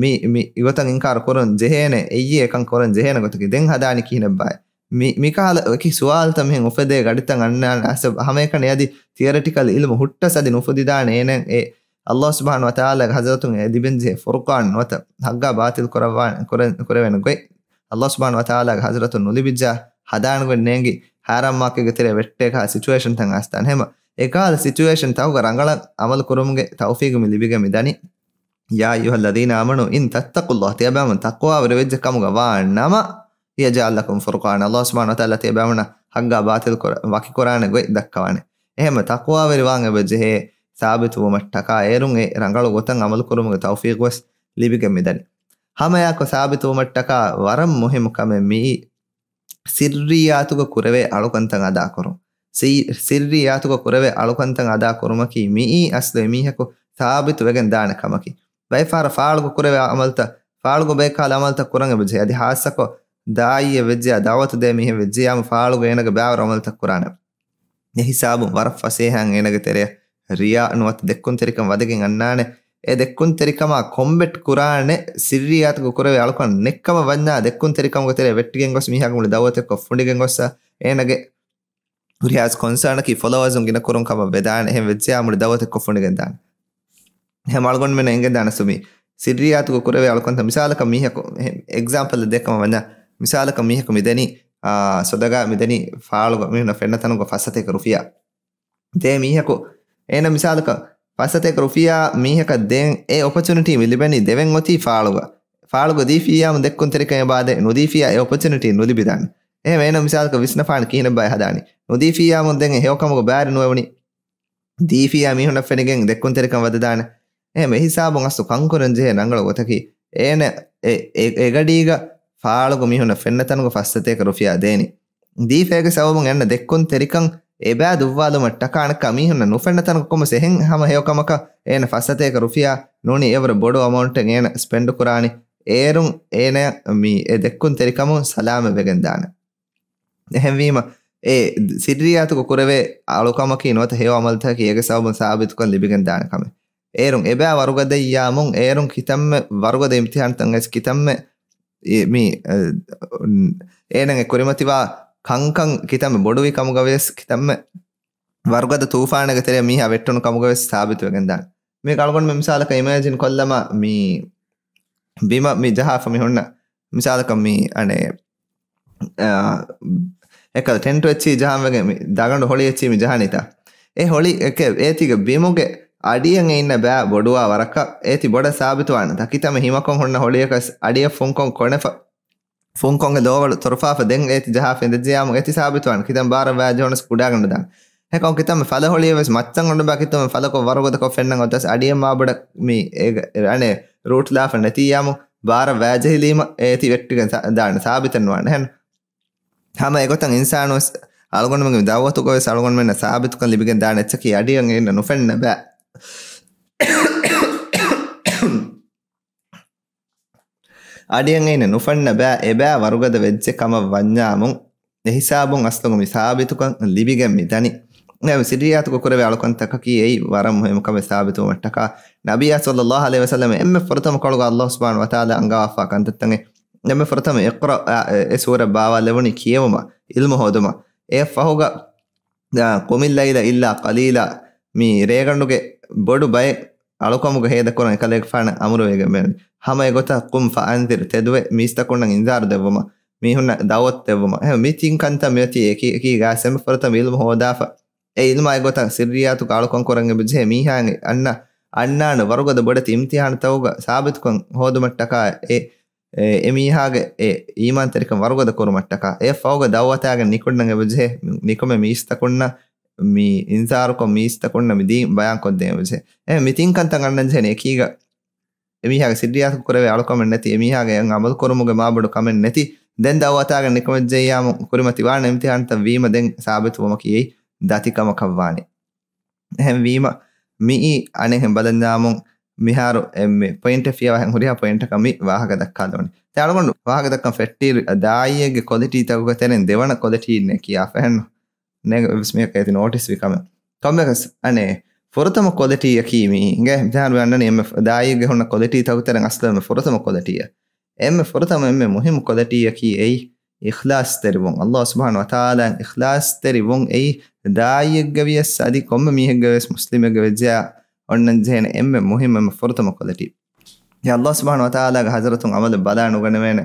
މި، މި ގޮތަށް އިންކާރު ކުރަން ޖެހޭނެ، އެއީ އެކަން ކުރަން ޖެހޭނެ ގޮތަކީ. ދެން ހަދާނީ ކިހިނެއްބާއޭ؟ މި، މިކަހަލަ އެކި ސުވާލުތައް މިހެން އުފެދޭ ގަޑިތައް އަންނާނެ އާސަ ހަމައެކަނި އަދި ތިއަރެޓިކަލް އިލްމު ހުއްޓަސް އަދި ނުފުދިދާނެ އޭނަ އެ ﷲ ސުބްޙާނަހޫ ވަތަޢާލާގެ ޙަޟްރަތުން އެ ލިބެންޖެހޭ ފުރުޤާން ނުވަތަ ޙައްޤާ ބާޠިލް ކުރައްވާ-، ކުރެ-، ކުރެވޭނެ ގޮތް. ﷲ ސުބްޙާނަހޫ ވަތަޢާލާގެ ޙަޟްރަތުން ނުލިބިއްޖާ ހަދާނެ ގޮތް ނޭނގި، ޙަރާމް މާކެޓްގެ ތެރޭ ވެއްޓޭ ކަހަލަ ސިޗުއޭޝަންތައް އައިސްދާނެ. ހަމަ އެކަހަލަ ސިޗުއޭޝަން ތަކުގަ ރަނގަޅަށް ޢަމަލު ކުރުމުގެ ތައުފީޤު މި ލިބިގެން މި ދަނީ. يا أيها الذين آمنوا إن تتقوا الله، ތިޔަބައިމީހުން ތަޤްވާވެރި ވެއްޖެ ކަމުގަ ވާ ނަމަ، يجعل لكم فرقانا، ﷲ ސުބްޙާނަހޫ ވަތަޢާލާ ތިޔަބައިމީހުންނަށް ޙައްޤާ ބާޠިލް ކުރ-، ވަކި ކުރާނެ ގޮތް ދައްކަވާނެ. އެހެން ތަޤްވާވެރިވާން އެބަ ޖެހޭ ސާބިތު ވުމަށްޓަކާ އޭރުން އެ ރަނގަޅު ގޮތަށް ޢަމަލު ކުރުމުގެ ތައުފީޤު ވެސް ލިބިގެން މި ދަނީ. ހަމައެއާއެކު ސާބިތު ވުމަށްޓަކާ ވަރަށް މުހިއްމު ކަމެއް މިއީ، ސިއްރިއްޔާތުގަ ކުރެވޭ އަޅުކަންތައް އަދާކުރުން. ސި-، ސިއްރިއްޔާތުގަ ކުރެވޭ އަޅުކަންތައް އަދާކުރުމަކީ މިއީ އަސްލު އެމީހަކު ސާބިތު ވެގެން ދާނެ ކަމަކީ. ބައެއްފަހަރަށް ފާޅުގަ ކުރެވޭ ޢަމަލުތައް، ފާޅުގަ ބައެއްކަހަލަ ޢަމަލުތައް ކުރަން އެބަޖެހޭ. އަދި ޚާއްޞަކޮށް ދާޢީއެއް ވެއްޖެޔާ، ދަޢުވަތު ދޭ މީހެއް ވެއްޖެޔާމު ފާޅުގަ އޭނަގެ ބައިވަރު ޢަމަލުތައް ކުރާނެ. އެ ހިސާބުން ވަރަށް ފަސޭހައިން އޭނަގެ ތެރެއަށް ރިޔާ ނުވަތަ ދެއްކުންތެރިކަން ވަދެގެން އަންނާނެ. އެ ދެއްކުންތެރިކަމާ ކޮމްބެޓް ކުރާނެ ސިއްރިއްޔާތުގަ ކުރެވޭ އަޅުކަން ނެތްކަމަށް ވަންޏާ ދެއްކުންތެރިކަމުގެ ތެރެއަށް ވެއްޓިގެން ގޮސް މީހާގެ މުޅި ދަޢުވަތެއްކޮށް ފުނޑިގެން ގޮއްސަ އޭނަގެ ހުރިހާ ކޮންސާނަކީ ފޮލޯވާޒުން ގިނަ ކުރުން ކަމަށް ވެދާނެ. އެހެން ވެއްޖެޔާ މުޅި ދަޢުވަތެއްކޮށް ފުނޑިގެން ދާނެ. އެހެން އަޅުގަނޑުމެން އެނގެން ދާނެ ސުމި ސިއްރިއްޔާތުގަ ކުރެވޭ އަޅުކަންތައް މިސާލަކަށް މީހަކު، އެހެން އެގްޒާމްޕަލް ދެއްކަމަށް ވަންޏާ މިސާލަކަށް މީހަކު މިދެނީ، އާ، ސޮދަގާ މިދެނީ ފާޅުގަ މީހުންނަށް ފެންނަ ތަނުގަ ފައްސަތޭކަ ރުފިޔާ. ދޭ މީހަކު، އޭނަ މިސާލަކަށް ފައްސަތޭކަ ރުފިޔާ މީހަކަށް ދޭން އެ އޮޕޮޗުނިޓީ މި ލިބެނީ ދެވެން އޮތީ ފާޅުގަ. ފާޅުގަ ދީފިއްޔާމު ދެއްކުންތެރިކަން އެބާދެ ނުދީފިއްޔާ އެ އޮޕޮޗުނިޓީ ނުލިބިދާނެ. އެހެން އޭނަ މިސާލަކަށް ވިސްނަފާނެ ކިހިނެއްބާއޭ ހަދާނީ. ނުދީފިއްޔާމު ދެން އެ ހެޔޮކަމުގަ ބައިވެރި ނުވެވުނީ. ދީފިޔާ މީހުންނަށް ފެނިގެން ދެއްކުންތެރިކަން ވަދެދާނެ. އެހެން އެހިސާބުން އަސްލު ކަންކުރަން ޖެހޭ ރަނގަޅު ގޮތަކީ، އޭނަ އެ، އެ، އެގަޑީގަ ފާޅުގަ މީހުންނަށް ފެންނަ ތަނުގަ ފައްސަތޭކަ ރުފިޔާ ދޭނީ. ދީފޭގެ ސަބަބުން އެންނަ ދެއްކުން ތެރިކަން އެބާ ދުއްވާލުމަށް ޓަކާ އަނެއްކާ މީހުންނަށް ނުފެންނަ ތަނަކަށް ކޮންމެސް އެހެން ހަމަ ހެޔޮ ކަމަކަށް އޭނަ ފައްސަތޭކަ ރުފިޔާ ނޫނީ އެވަރު ބޮޑު އަމައުންޓެއް އޭނަ ސްޕެންޑް ކުރާނީ. އޭރުން އޭނަ މި އެ ދެއްކުން ތެރިކަމުން ސަލާމަތް ވެގެން ދާނެ. އެހެންވީމަ، އެ ސިއްރިއްޔާތުގަ ކުރެވޭ އަޅުކަމަކީ ނުވަތަ ހެޔޮ އަމަލުތަކަކީ އޭގެ ސަބަބުން ސާބިތުކަން ލިބިގެން ދާނެ ކަމެއް. އޭރުން އެބާ ވަރުގަދައްޔާމުން އޭރުން ކިތަންމެ ވަރުގަދަ އިމްތިހާންތައް އެސް ކިތަންމެ އެ، މި، އެ، އޭނަގެ ކުރިމަތިވާ ކަންކަން ކިތަންމެ ބޮޑުވި ކަމުގަވެސް ކިތަންމެ ވަރުގަދަ ތޫފާނެއްގެ ތެރެއަށް މީހާ ވެއްޓުނު ކަމުގަވެސް ސާބިތުވެގެން ދާނެ. މި އަޅުގަނޑުމެން މިސާލަކަށް އިމޭޖިން ކޮށްލަމާ މި ބިމަށް މި ޖަހާފަ މި ހުންނަ މިސާލަކަށް މި އަނެއް، އާ، އެކަލަ ޓެންޓު އެއްޗި ޖަހާން ވެގެން މި ދަގަނޑު ހޮޅި އެއްޗި މި ޖަހާނީތާ. އެ ހޮޅި އެކެ އޭތީގެ ބިމުގެ އަޑިއަށް އެ އިންނަ ބައި ބޮޑުވާ ވަރަކަށް އޭތި ބޮޑަށް ސާބިތުވާނެތާ. ކިތަންމެ ހިމަކޮށް ހުންނަ ހޮޅިއަކަސް އަޑިއަށް ފުންކޮށް ކޮނެފަ، ފުންކޮށް އެ ދޯވަޅު ތޮރުފާފަ ދެން އޭތި ޖަހާފަ އިނދެއްޖެޔާމު އޭތި ސާބިތުވާނެ. ކިތަން ބާރަށް ވާޖެހުނަސް ކުޑާގަނޑަށް ދާނެ. ހެކޮން ކިތަންމެ ފަލަ ހޮޅިއެއް ވެސް މައްޗަށް އޮނޑުބާ ކިތަންމެ ފަލަކޮށް ވަރުގަދަކޮށް ފެންނަން އޮތަސް އަޑިއަށް މާބޮޑަށް މި އޭގަ، އަނެއް ރޫޓް ލާފަ ނެތިއްޔާމު ބާރަށް ވާޖެހިލީމަ އޭތި ވެއްޓިގެން ސާ-، ދާނެ، ސާބިތެއް ނުވާނެ. އެހެން ހަމަ އެގޮތަށް އިންސާނުވެސް އަޅުގަނޑުމެންގެ ދައުވަތުގަވެސް އަޅުގަނޑުމެންނަށް ސާބިތުކަން ލިބިގެން ދާނެ އެއްޗަކީ އަޑިއަށް އެއް ނުފެންނަ ބައި. އަޑިއަށް އެއް ނުފެންނަ ބައި، އެބައި ވަރުގަދަ ވެއްޖެ ކަމަށް ވަންޏާމު، އެހިސާބުން އަސްލުގަ މި ސާބިތުކަން ލިބިގެން މި ދަނީ. އެ ސިއްރިއްޔާތުގަ ކުރެވޭ އަޅުކަންތަކަކީ އެއީ ވަރަށް މުހިއްމު ކަމެއް ސާބިތުވުމަށްޓަކާ، ނަބިއްޔާ ޞައްލައްލާހު ޢަލައިހި ވަސައްލަމަ އެންމެ ފުރަތަމަ ކޮޅުގަ ﷲ ސުބްޙާނަހޫ ވަތަޢާލާ އަންގަވާފާ ކަންތައްތައް އެންމެ ފުރަތަމަ އިޤްރަ، އާ، އެ، އެ ސޫރަ ބާވާލެވުނީ ކިޔެވުމަށް، ޢިލްމު ހޯދުމަށް. އެއަށް ފަހުގަ، އާ، قم الليل إلا قليلا، މި ރޭގަނޑުގެ ބޮޑު ބައެއް އަޅުކަމުގަ ހޭދަކުރަން އެކަލޭގެފާނަށް އަމުރުވެގެން ވެއެވެ. ހަމަ އެގޮތަށް قم فأنذر، ތެދުވެ މީސްތަކުންނަށް އިންޒާރު ދެއްވުމަށް، މީހުންނަށް ދަޢުވަތު ދެއްވުމަށް. އެހެން މި ތިން ކަންތައް މިއޮތީ އެކި، އެކީގަ އެންމެ ފުރަތަމަ ޢިލްމު ހޯދާފަ، އެ ޢިލްމާ އެގޮތަށް ސިއްރިއްޔާތުގަ އަޅުކަން ކުރަން އެބަޖެހޭ މީހާއަށް އަންނަ، އަންނާނެ ވަރުގަދަ ބޮޑެތި އިމްތިޙާނުތަކުގަ ސާބިތުކަން ހޯދުމަށްޓަކާ އެ، އެ، އެ މީހާގެ އެ އީމާންތެރިކަން ވަރުގަދަ ކުރުމަށްޓަކާ. އެއަށް ފަހުގަ ދަޢުވަތާގެން ނިކުންނަން އެބަޖެހޭ ނިކުމެ މީސްތަކުންނަށް މި އިންޒާރުކޮށް މީސްތަކުންނަށް މި ދީން ބަޔާން ކޮށްދޭން އެބަޖެހޭ. އެ މި ތިން ކަންތައް އަންނަން ޖެހޭނެ އެކީގަ އެމީހާގެ ސިއްރިއްޔާތު ކުރެވޭ އަޅުކަމެއް ނެތި، އެމީހާގެ އެއަށް އަމަލު ކުރުމުގެ މާބޮޑު ކަމެއް ނެތި، ދެން ދަޢުވަތާގެން ނިކުމެއްޖެއްޔާމު ކުރިމަތިވާނެ އިމްތިޙާންތައް ވީމަ ދެން ސާބިތުވުމަކީ އެއީ ދަތިކަމަކަށްވާނެ. އެހެންވީމަ، މިއީ އަނެއްހެން ބަލަންޏާމުން މިހާރު އެންމެ ޕޮއިންޓެއް ފިޔަވާ ހުރިހާ ޕޮއިންޓަކަށް މި ވާހަކަ ދައްކާލެވުނީ. ތެ އަޅުގަނޑު ވާހަކަ ދައްކަން ފެއްޓީ ދާއީއެއްގެ ކޮލިޓީތަކުގެ ތެރެއިން ދެވަނަ ކޮލިޓީއެއް ކިޔާފަ އެހެންނު. ނޭގަ ވެސް މިއަކަށް އެތި ނޯޓިސް ވި ކަމެއް. ކޮންމެއަކަސް އަނެއް ފުރަތަމަ ކޮލިޓީއަކީ މި އިނގޭ މިތާން ވި އަންނަނީ އެންމެ ދާއީގެ ހުންނަ ކޮލިޓީ ތަކުތެރެން އަސްލު އެންމެ ފުރަތަމަ ކޮލިޓީއަށް. އެންމެ ފުރަތަމަ އެންމެ މުހިއްމު ކޮލިޓީއަކީ އެއީ އިޚްލާޞްތެރިވުން. ﷲ ސުބްޙާނަހޫ ވަތަޢާލާއަށް އިޚްލާޞްތެރިވުން އެއީ ދާއީއެއްގެ ވިޔަސް އަދި ކޮންމެ މީހެއްގެ ވެސް މުސްލިމެއްގެ ވެއްޖެޔާ އޮންނަން ޖެހޭނެ އެންމެ މުހިއްމު އެންމެ ފުރަތަމަ ކޮލިޓީ. އެ ﷲ ސުބްޙާނަހޫ ވަތަޢާލާގެ ޙަޟްރަތުން އަމަލެއް ބަލާ ނުގަނެވޭނެ.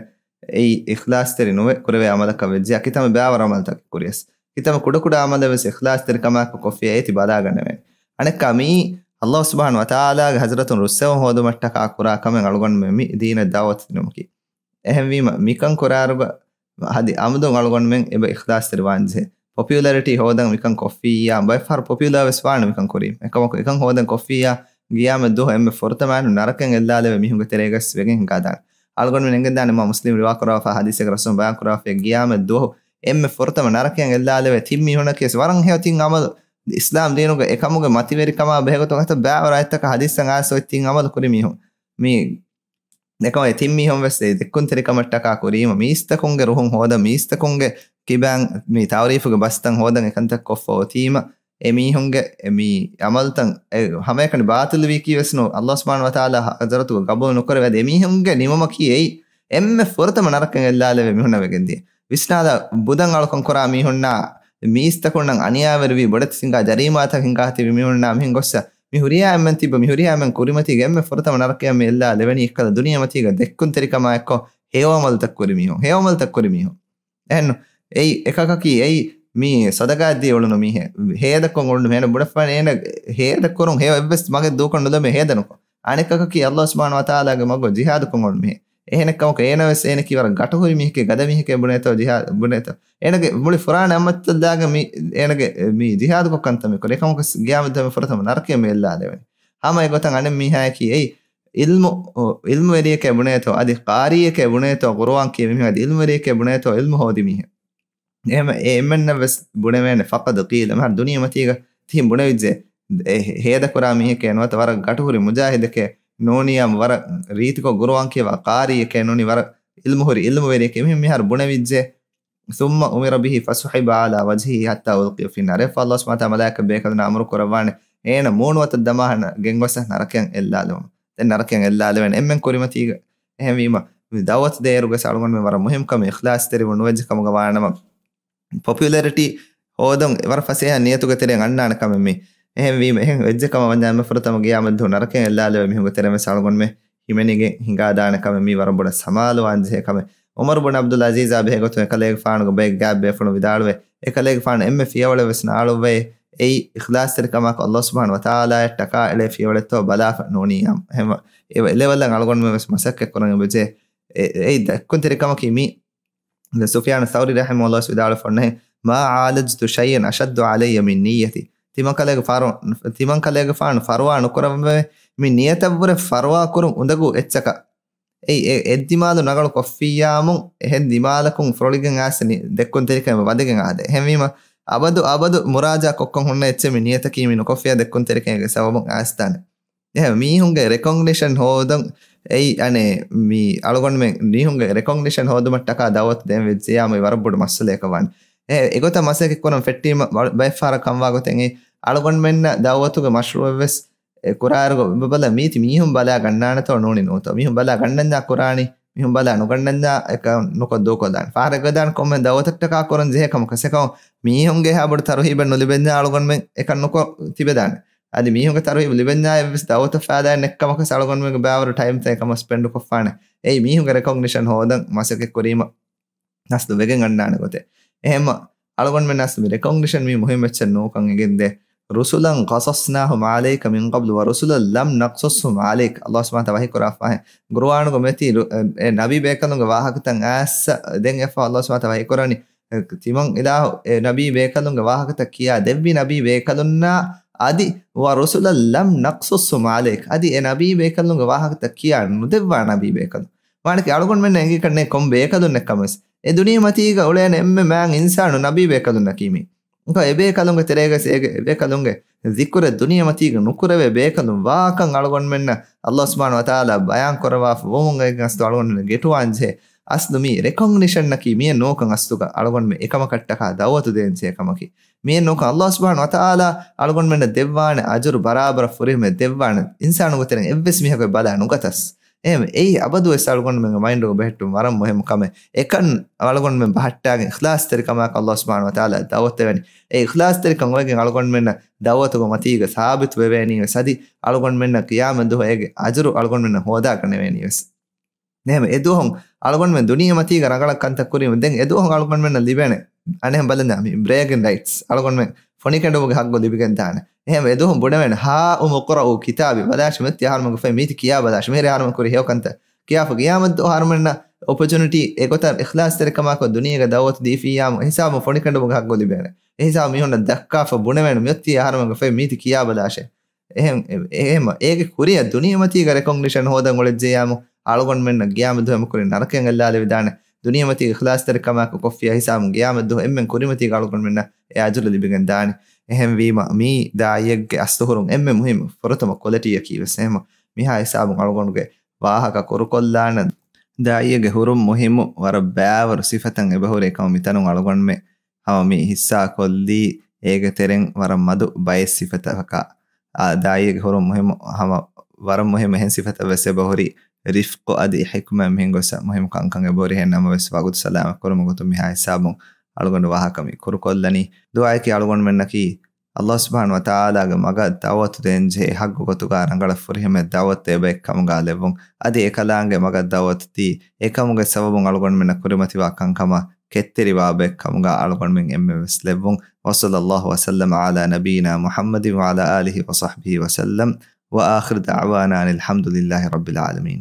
އެއީ އިޚްލާޞްތެރި ނުވެ ކުރެވޭ އަމަލަކަށް ވެއްޖެޔާ ކިތަންމެ ބައިވަރު އަމަލުތަކެއް ކުރިޔަސް. ކިތަންމެ ކުޑަކުޑަ އަމަލެއް ވެސް އިޚްލާޞްތެރިކަމާއެކު ކޮށްފިޔާ އޭތި ބަލާގަނެވޭނެ. އަނެއްކާ މިއީ ﷲ ސުބްޙާނަހޫ ވަތަޢާލާގެ ޙަޟްރަތުން ރުއްސެވުން ހޯދުމަށްޓަކާ ކުރާ ކަމެއް އަޅުގަނޑުމެން މި ދީނަށް ދަޢުވަތު ދިނުމަކީ. އެހެންވީމަ މިކަން ކުރާއިރުގަ އަދި އަމުދުން އަޅުގަނޑުމެން އެބަ އިޚްލާޞްތެރި ވާންޖެހޭ. ޕޮޕިއުލަރިޓީ ހޯދަން މިކަން ކޮށްފިއްޔާ، ބައެއް ފަހަރު ޕޮޕިއުލާ ވެސް ވާނެ މިކަން ކުރީމަ. އެކަމަކު އެކަން ހޯދަން ކޮށްފިއްޔާ، ގިޔާމަތް ދުވަހު އެންމެ ފުރަތަމަ އަހަރު ނަރަކައިން އެއްލާލެވޭ މީހުންގެ ތެރޭގަސް ވެގެން ހިނގާދާނެ. އަޅުގަނޑުމެން އެނގެންދާނެ މާ މުސްލިމް ރިވާ ކުރާފާ ޙަދީޘެއްގެ ރަސްމު ބަޔާން ކުރާފައި ގިޔާމަތް ދުވަހު އެންމެ ފުރަތަމަ ނަރަކައިން އެއްލާލެވޭ ތިން މީހުންނަކީ ވެސް ވަރަށް ހެޔޮ ތިން އަމަލު އިސްލާމް ދީނުގެ އެކަމުގެ މަތިވެރިކަމާ ބެހޭގޮތުން އެތައް ބައިވަރު އާޔަތްތަކަށް ޙަދީޘްތައް އާސޯތް ތިން އަމަލު ކުރި މީހުން. މީ އެކަމަށް ތިން މީހުން ވެސް އެ ދެއްކުންތެރިކަމަށްޓަކާ ކުރީމަ، މީސްތަކުންގެ ރުހުން ހޯދަން، މީސްތަކުންގެ ކިބައިން މި ތަޢުރީފުގެ ބަސްތައް ހޯދަން އެކަންތައް ކޮށްފަ އޮތީމަ، އެ މީހުންގެ އެ މި އަމަލުތައް އެ ހަމައެކަނި ބާޠިލްވީކީ ވެސް ނޫން، ﷲ ސުބްޙާނަހޫ ވަތަޢާލާ ޙަޟްރަތުގަ ގަބޫލު ނުކުރެވޭ. އަދި އެ މީހުންގެ ނިމުމަކީ އެއީ އެންމެ ފުރަތަމަ ނަރަކައިން އެއްލާލެވޭ މީހުންނަށް ވެގެންދިޔަ. ވިސްނާލާ، ބުދަން އަޅުކަން ކުރާ މީހުންނާ މީސްތަކުންނަށް އަނިޔާވެރިވީ ބޮޑެތި ސިނގާ ޖަރީމާތައް ހިނގާ ތިބި މީހުންނާ މިހެން ގޮއްސަ މި ހުރިހާ އެންމެން ތިއްބަ، މި ހުރިހާ އެންމެން ކުރިމަތީގަ އެންމެ ފުރަތަމަ ނަރަކަޔަށް މި އެއްލާ ލެވެނީ އެއްކަލަ ދުނިޔެމަތީގަ ދެއްކުންތެރިކަމާ އެއްކޮށް ހެޔޮއަމަލުތައް ކުރި މީހުން، ހެޔޮއަމަލުތައް ކުރި މީހުން. އެހެންނު، އެއީ އެކަކަކީ އެއީ މީ ޞަދަޤާތް ދީ އުޅުނު މީހެއް، ހޭދަކޮށް އުޅުނު މީހެއް ބުނެފާނެ، އޭނަ ހޭދަ ކުރުން ހެޔޮ އެއްވެސް މަގެއް ދޫކޮށް ނުލަމޭ ހޭދަ ނުކޮށް. އަނެކަކަކީ ﷲ ސުބްޙާނަހޫ ވަތަޢާލާގެ މަގު ޖިހާދުކޮށް އުޅުނު މީހެއް. އެހެނެއްކަމަކު އޭނަވެސް އޭނަކީ ވަރަށް ގަޓުހުރި މީހެކޭ، ގަދަ މީހެކޭ ބުނޭތޯ ޖިހާ-، ބުނޭތޯ. އޭނަގެ މުޅި ފުރާނަ އަމައްޗަށްދާގެ މި އޭނަގެ މި ޖިހާދުކޮށް ކަންތައް މި ކުރި. އެކަމަކު ގިޔާމަތްދުވަހު ފުރަތަމަ ނަރަކަޔަށް މި އެއްލާލެވެނީ. ހަމަ އެގޮތަށް އަނެއް މީހާޔަކީ އެއީ އިލްމު، އިލްމުވެރިޔެކޭ ބުނޭތޯ، އަދި ޤާރީއެކޭ ބުނޭތޯ، ޤުރުއާން ކިޔެވި މީހާ އަދި އިލްމުވެރިޔެކޭ ބުނޭތޯ، އިލްމު ހޯދި މީހެއް. އެހެމަ އެ އެންމެންނަށް ވެސް ބުނެވޭނެ ފަޤަދު ޤީލަ، މިހާރު ދުނިޔެމަތީގަ ތިހިން ބުނެވިއްޖެ، އެ ހޭދަކުރާ މީހެކޭ ނުވަތަ ވަރަށް ގަޓުހުރި މުޖާހިދެކޭ ނޫނިއްޔާ ވަރަށް ރީތިކޮށް ޤުރުއާން ކިޔަވާ ޤާރީއެކޭ ނޫނީ ވަރަށް އިލްމުހުރި އިލްމުވެރިއެކޭ މިހެން މިހާރު ބުނެވިއްޖެ. ثُمَّ أُمِرَ بِهِ فَسُحِبَ عَلَى وَجْهِهِ حَتَّى أُلْقِيَ فِي النَّارِ. އެއަށްފަހު ﷲ ސުބްޙާނަހޫ ވަތަޢާލާ މަލާއިކަ ބޭކަލުންނާ އަމުރު ކުރައްވާނެ އޭނަ މޫނު ވަތަށް ދަމާ ގެންގޮސް ނަރަކަޔަށް އެއްލާލުމަށް. ދެން ނަރަކަޔަށް އެއްލާލެވޭނެ އެންމެން ކުރިމަތީގަ. އެހެންވީމަ، މި ދަޢުވަތު ދޭއިރުގަ އަޅުގަނޑުމެން ވަރަށް މުހިންމު ކަމެއް އިޚްލާޞްތެރިވުން ނުވެއްޖެ ކަމުގަ ވާނަމަ، ޕޮޕިއުލެރިޓީ ހޯދަން ވަރަށް ފަސޭހަ ނިޔަތުގެ ތެރެއިން އަންނާނެ ކަމެއް މީ. އެހެންވީމަ، އެހެން ވެއްޖެ ކަމަށް ވަންޏާ އެންމެ ފުރަތަމަ ގިޔާމަތްދުވަހު ނަރަކަޔަށް އެއްލާލެވޭ މީހުންގެ ތެރެއިން ވެސް އަޅުގަނޑުމެން ހިމެނިގެން ހިނގާދާނެ ކަމެއް މީ ވަރަށް ބޮޑަށް ސަމާލުވާން ޖެހޭ ކަމެއް. ޢުމަރު ބުން ޢަބްދުލް ޢަޒީޒާ ބެހޭގޮތުން އެކަލޭގެފާނުގެ ބައެއް ގާތް ބޭފުޅުން ވިދާޅުވޭ، އެކަލޭގެފާނު އެންމެ ފިޔަވަޅެއް ވެސް ނާޅުއްވައޭ، އެއީ އިޚްލާޞްތެރިކަމާއެކު ﷲ ސުބްޙާނަހޫ ވަތަޢާލާއަށް ޓަކާ އެޅޭ ފިޔަވަޅެއްތޯ ބަލާފަ ނޫނީ. އެހެން އެ ލެވެލްއަށް އަޅުގަނޑުމެން ވެސް މަސައްކަތް ކުރަން އެބަޖެހޭ. އެ، އެއީ ދެއްކުންތެރިކަމަކީ މީ. ސުފިޔާނު ސައުރީ ރަޙިމަހުﷲ ވިދާޅުވެފަ އޮންނަހެން، "ما عالجت شيئا أشد علي من نيتي." ތިމަންކަލޭގެފާނު، ތިމަންކަލޭގެފާނު ފަރުވާ ނުކުރައްވަވޭ، މި ނިޔަތަށްވުރެ ފަރުވާ ކުރުން އުނދަގޫ އެއްޗަކަށް. އެއީ އެ، އެއްދިމާލު ނަގަޅު ކޮށްފިއްޔާމު، އެހެން ދިމާލަކުން ފުރޮޅިގެން އާސް ދެއްކުންތެރިކަމެއް ވަދެގެން އާދޭ. އެހެންވީމަ، އަބަދު، އަބަދު މުރާޖާ ކޮށްކޮށް ހުންނަ އެއްޗެއް މި ނިޔަތަކީ މި ނުކޮށްފިޔާ ދެއްކުންތެރިކަމެއްގެ ސަބަބުން އާސްދާނެ. އެހެން މީހުންގެ ރެކޮގްނިޝަން ހޯދަން އެއީ އަނެއް މި އަޅުގަނޑުމެން މީހުންގެ ރެކޮގްނިޝަން ހޯދުމަށްޓަކާ ދަޢުވަތު ދޭން ވެއްޖެޔާމު ވަރަށް ބޮޑު މައްސަލައަކަށް ވާނެ. އެ، އެގޮތަށް މަސައްކަތް ކުރަން ފެއްޓީމަ ބަ-، ބައެއްފަހަރަށް ކަންވާ ގޮތެއް އެ އަޅުގަނޑުމެންނަށް ދަޢުވަތުގެ މަޝްރޫޢެއްވެސް އެ ކުރާއިރު ބަ-، ބަލަ މީތި މީހުން ބަލާ ގަންނާނެތޯ ނޫނީ ނޫންތޯ؟ މީހުން ބަލާ ގަންނަންޏާ ކުރާނީ، މީހުން ބަލާ ނުގަންނަންޏާ އެކަން ނުކޮށް ދޫކޮށްލާނެ. ފަހަރެއްގަދާން ކޮންމެ ދަޢުވަތަށްޓަކާ ކުރަން ޖެހޭ ކަމަކަށް އެކަމަށް މީހުންގެ އެހާ ބޮޑު ތަރުހީބެއް ނުލިބެންޏާ އަޅުގަނޑުމެން އެކަން ނުކޮށް ތިބެދާނެ. އަދި މީހުންގެ ތަރުހީބު ލިބެންޏާ އެއްވެސް ދަޢުވަތަށް ފާދައެއް ނެތްކަމަކަށް އަޅުގަނޑުމެންގެ ބައިވަރު ޓައިމްތައް އެކަމަށް ސްޕެންޑް ކޮށްފާނެ. އެއީ މީހުންގެ ރެކޮގްނިޝަން ހޯދަން މަސައްކަތް ކުރީމަ ނަސްލު ވެގެން އަންނާނެ ގޮތެއް. އެހެންމަ އަޅުގަނޑުމެން ނަސްލު މި ރެކޮގްނިޝަން މީ މުހިއްމު އެއްޗެއް ނޫކަން އެނގެންދޭ. "رُسُلًا قَصَصْنَهُمْ عَلَيْكَ مِنْ قَبْلُ وَرُسُلًا لَمْ نَقْصُصْهُمْ عَلَيْكَ." ﷲ ސުބްޙާނަހޫ ވަތަޢާލާ ވަޙީކުރާފަހެ، ޤުރުއާނުގެ މެތީ ރު-، އެ، އެ ނަބީ ބޭކަލުންގެ ވާހަކަތައް އާއްސަ ދެން އެފަ ﷲ ސުބްޙާނަހޫ ވަތަޢާލާ ވަޙީކުރަނީ، އެ، ތިމަން އިލާހު އެ ނަބީ ބޭކަލުންގެ ވާހަކަތައް ކިޔާ ދެއްވި ނަބީ ބޭކަލުންނާ އަދި، "وَرُسُلًا لَمْ نَقْصُصْهُمْ عَلَيْكَ." އަދި އެ ނަބީ ބޭކަލުންގެ ވާހަކަތައް ކިޔާ ނުދެއްވާ ނަބީ ބޭކަލުން. މާނަކީ އަޅުގަނޑުމެންނަށް އެނގިކަންނޭ ކޮން ބޭކަލުންނެއްކަމަސް. އެ ދުނިޔެމަތީގަ އުޅޭނެ އެންމެ މާތް އިންސާނު ނަބީ ބޭކަލުންނަކީ މީ. އެ ބޭކަލުންގެ ތެރޭގަސް އޭގެ އެ ބޭކަލުންގެ ޒިކުރެއް ދުނިޔެމަތީގަ ނުކުރެވޭ ބޭކަލުން ވާކަން އަޅުގަނޑުމެންނަށް ﷲ ސުބްޙާނަހޫ ވަތަޢާލާ ބަޔާން ކުރައްވާފަ ވުމުން އޭގެ ގަސްތު އަޅުގަނޑުމެން ގެޓުވާން ޖެހޭ. އަސްލު މީ ރެކޮގްނިޝަންއަކީ މިއެއް ނޫކަން އަސްލުގަ އަޅުގަނޑުމެން އެކަމަކަށްޓަކާ ދަޢުވަތު ދޭން ޖެހޭ ކަމަކީ. މިއެއް ނޫކަން ﷲ ސުބްޙާނަހޫ ވަތަޢާލާ އަޅުގަނޑުމެންނަށް ދެއްވާނެ އަޖުރު ބަރާބަރަށް ފުރިހަމައަށް ދެއްވާނެ އިންސާނުގެ ތެރެއިން އެއްވެސް މީހަކު ބަލާ ނުގަތަސް. އެހެން އެއީ އަބަދުވެސް އަޅުގަނޑުމެންގެ މައިންޑުގަ ބެހެއްޓުން ވަރަށް މުހިއްމު ކަމެއް. އެކަން އަޅުގަނޑުމެން ބަހައްޓާގެން އިޚްލާޞްތެރިކަމާއެކު ﷲ ސުބްޙާނަހޫ ވަތަޢާލާ ދަޢުވަތު ދެވެނީ. އެ އިޚްލާޞްތެރިކަން އޮވެގެން އަޅުގަނޑުމެންނަށް ދަޢުވަތުގެ މަތީގަ ސާބިތު ވެވޭނީ ވެސް އަދި އަޅުގަނޑުމެންނަށް ޤިޔާމަތް ދުވަހު އޭގެ އަޖުރު އަޅުގަނޑުމެންނަށް ހޯދާ ގަނެވޭނީ ވެސް. އެހެން އެދުވަހުން އަޅުގަނޑުމެން ދުނިޔެމަތީގަ ރަނގަޅަށް ކަންތައް ކުރީމަ ދެން އެދުވަހުން އަޅުގަނޑުމެންނަށް ލިބޭނެ. އަނެއް ބަލަންޏާ މި ބްރޭގިން ރައިޓްސް އަޅުގަނޑުމެން ފޮނިކެނޑުމުގެ ހައްގު ލިބިގެން ދާނެ. އެހެން އެދުވަހުން ބުނެވޭނެ، "هَاؤُمُ اقْرَءُوا كِتَابِيَهْ." ބަލާށި މިއޮތީ އަހަރުމެންގެ ފޮތް މީތި ކިޔާ ބަލާށި. މިހިރީ އަހަރުމެން ކުރި ހެޔޮ ކަންތައް ކިޔާފަ ޤިޔާމަތް ދުވަހު އަހަރުމެންނަށް އޮޕޮޗުނިޓީ އެގޮތަށް އިޚްލާޞްތެރިކަމާއެކު ދުނިޔޭގަ ދަޢުވަތު ދީފިއްޔާމު ހިސާބުން ފޮނިކެނޑުމުގެ ހައްގު ލިބޭނެ. އެހިސާބު މީހުންނަށް ދައްކާފަ ބުނެވޭނެ މިއޮތީ އަހަރުމެންގެ ފޮތް މީތި ކިޔާ ބަލާށޭ. އެހެން، އެ-، އެހެން އޭގެ ކުރިއަށް ދުނިޔެމަތީގަ ރެކޮގްނިޝަން ހޯދަން އުޅެއްޖެޔާމު އަޅުގަނޑުމެންނަށް ޤިޔާމަތް ދުވަހު އެނބުކުރި ނަރަކައިން އެއްލާލެވިދާނެ. ދުނިޔެމަތީގަ އިޚްލާޞްތެރިކަމާއެކު ކޮށްފިޔާ ހިސާބުން ޤިޔާމަތް ދުވަހު އެންމެން ކުރިމަތީގަ އަޅުގަނޑުމެންނަށް އެ އަޖުރު ލިބިގެން ދާނެ. އެހެންވީމަ، މީ ދާއިއެއްގެ އަސްތުހުރުން އެންމެ މުހިއްމު ފުރަތަމަ ކޮލެޓީއަކީ ވެސް. އެހެންމަ މިހާ ހިސާބުން އަޅުގަނޑުގެ ވާހަކަ ކުރުކޮށްލާނަން. ދާއިއެއްގެ ހުރުން މުހިއްމު ވަރަށް ބައިވަރު ސިފަތައް އެބަހުރި އެކަމަށް މިތަނުން އަޅުގަނޑުމެން ހަމަ މި ހިއްސާ ކޮށްލީ އޭގެ ތެރެއިން ވަރަށް މަދު ބައެއް ސިފަތަކަށް. އާ، ދާއީގެ ހުރުން މުހިއްމު ހަމަ ވަރަށް މުހިއްމު އެހެން ސިފަތައް ވެސް އެބަހުރި، ރިފްޤު އަދި ޙިކްމަތް މިހެން ގޮސް މުހިއްމު ކަންކަން އެބަހުރި. އެހެން ނަމަވެސް ވަގުތު ސަލާމަތް ކުރުމުގެ ގޮތުން މިހާ ހިސާބުން އަޅުގަނޑު ވާހަކަ މި ކުރުކޮށްލަނީ. ދުޢާއަކީ އަޅުގަނޑުމެންނަކީ ﷲ ސުބްޙާނަހޫ ވަތަޢާލާގެ މަގަށް ދަޢުވަތު ދޭން ޖެހޭ ޙައްޤު ގޮތުގަ ރަނގަޅަށް ފުރިހަމަ ދަޢުވަތު އެބައެއް ކަމުގަ ލެއްވުން. އަދި އެކަލާނގެ މަގަށް ދަޢުވަތު ދީ، އެކަމުގެ ސަބަބުން އަޅުގަނޑުމެންނަށް ކުރިމަތިވާ ކަންކަމަށް ކެތްތެރިވާ ބައެއް ކަމުގަ އަޅުގަނޑުމެން އެންމެން ވެސް ލެއްވުން. وصلى الله وسلم على نبينا محمد وعلى آله وصحبه وسلم. وآخر دعوانا أن الحمد لله رب العالمين.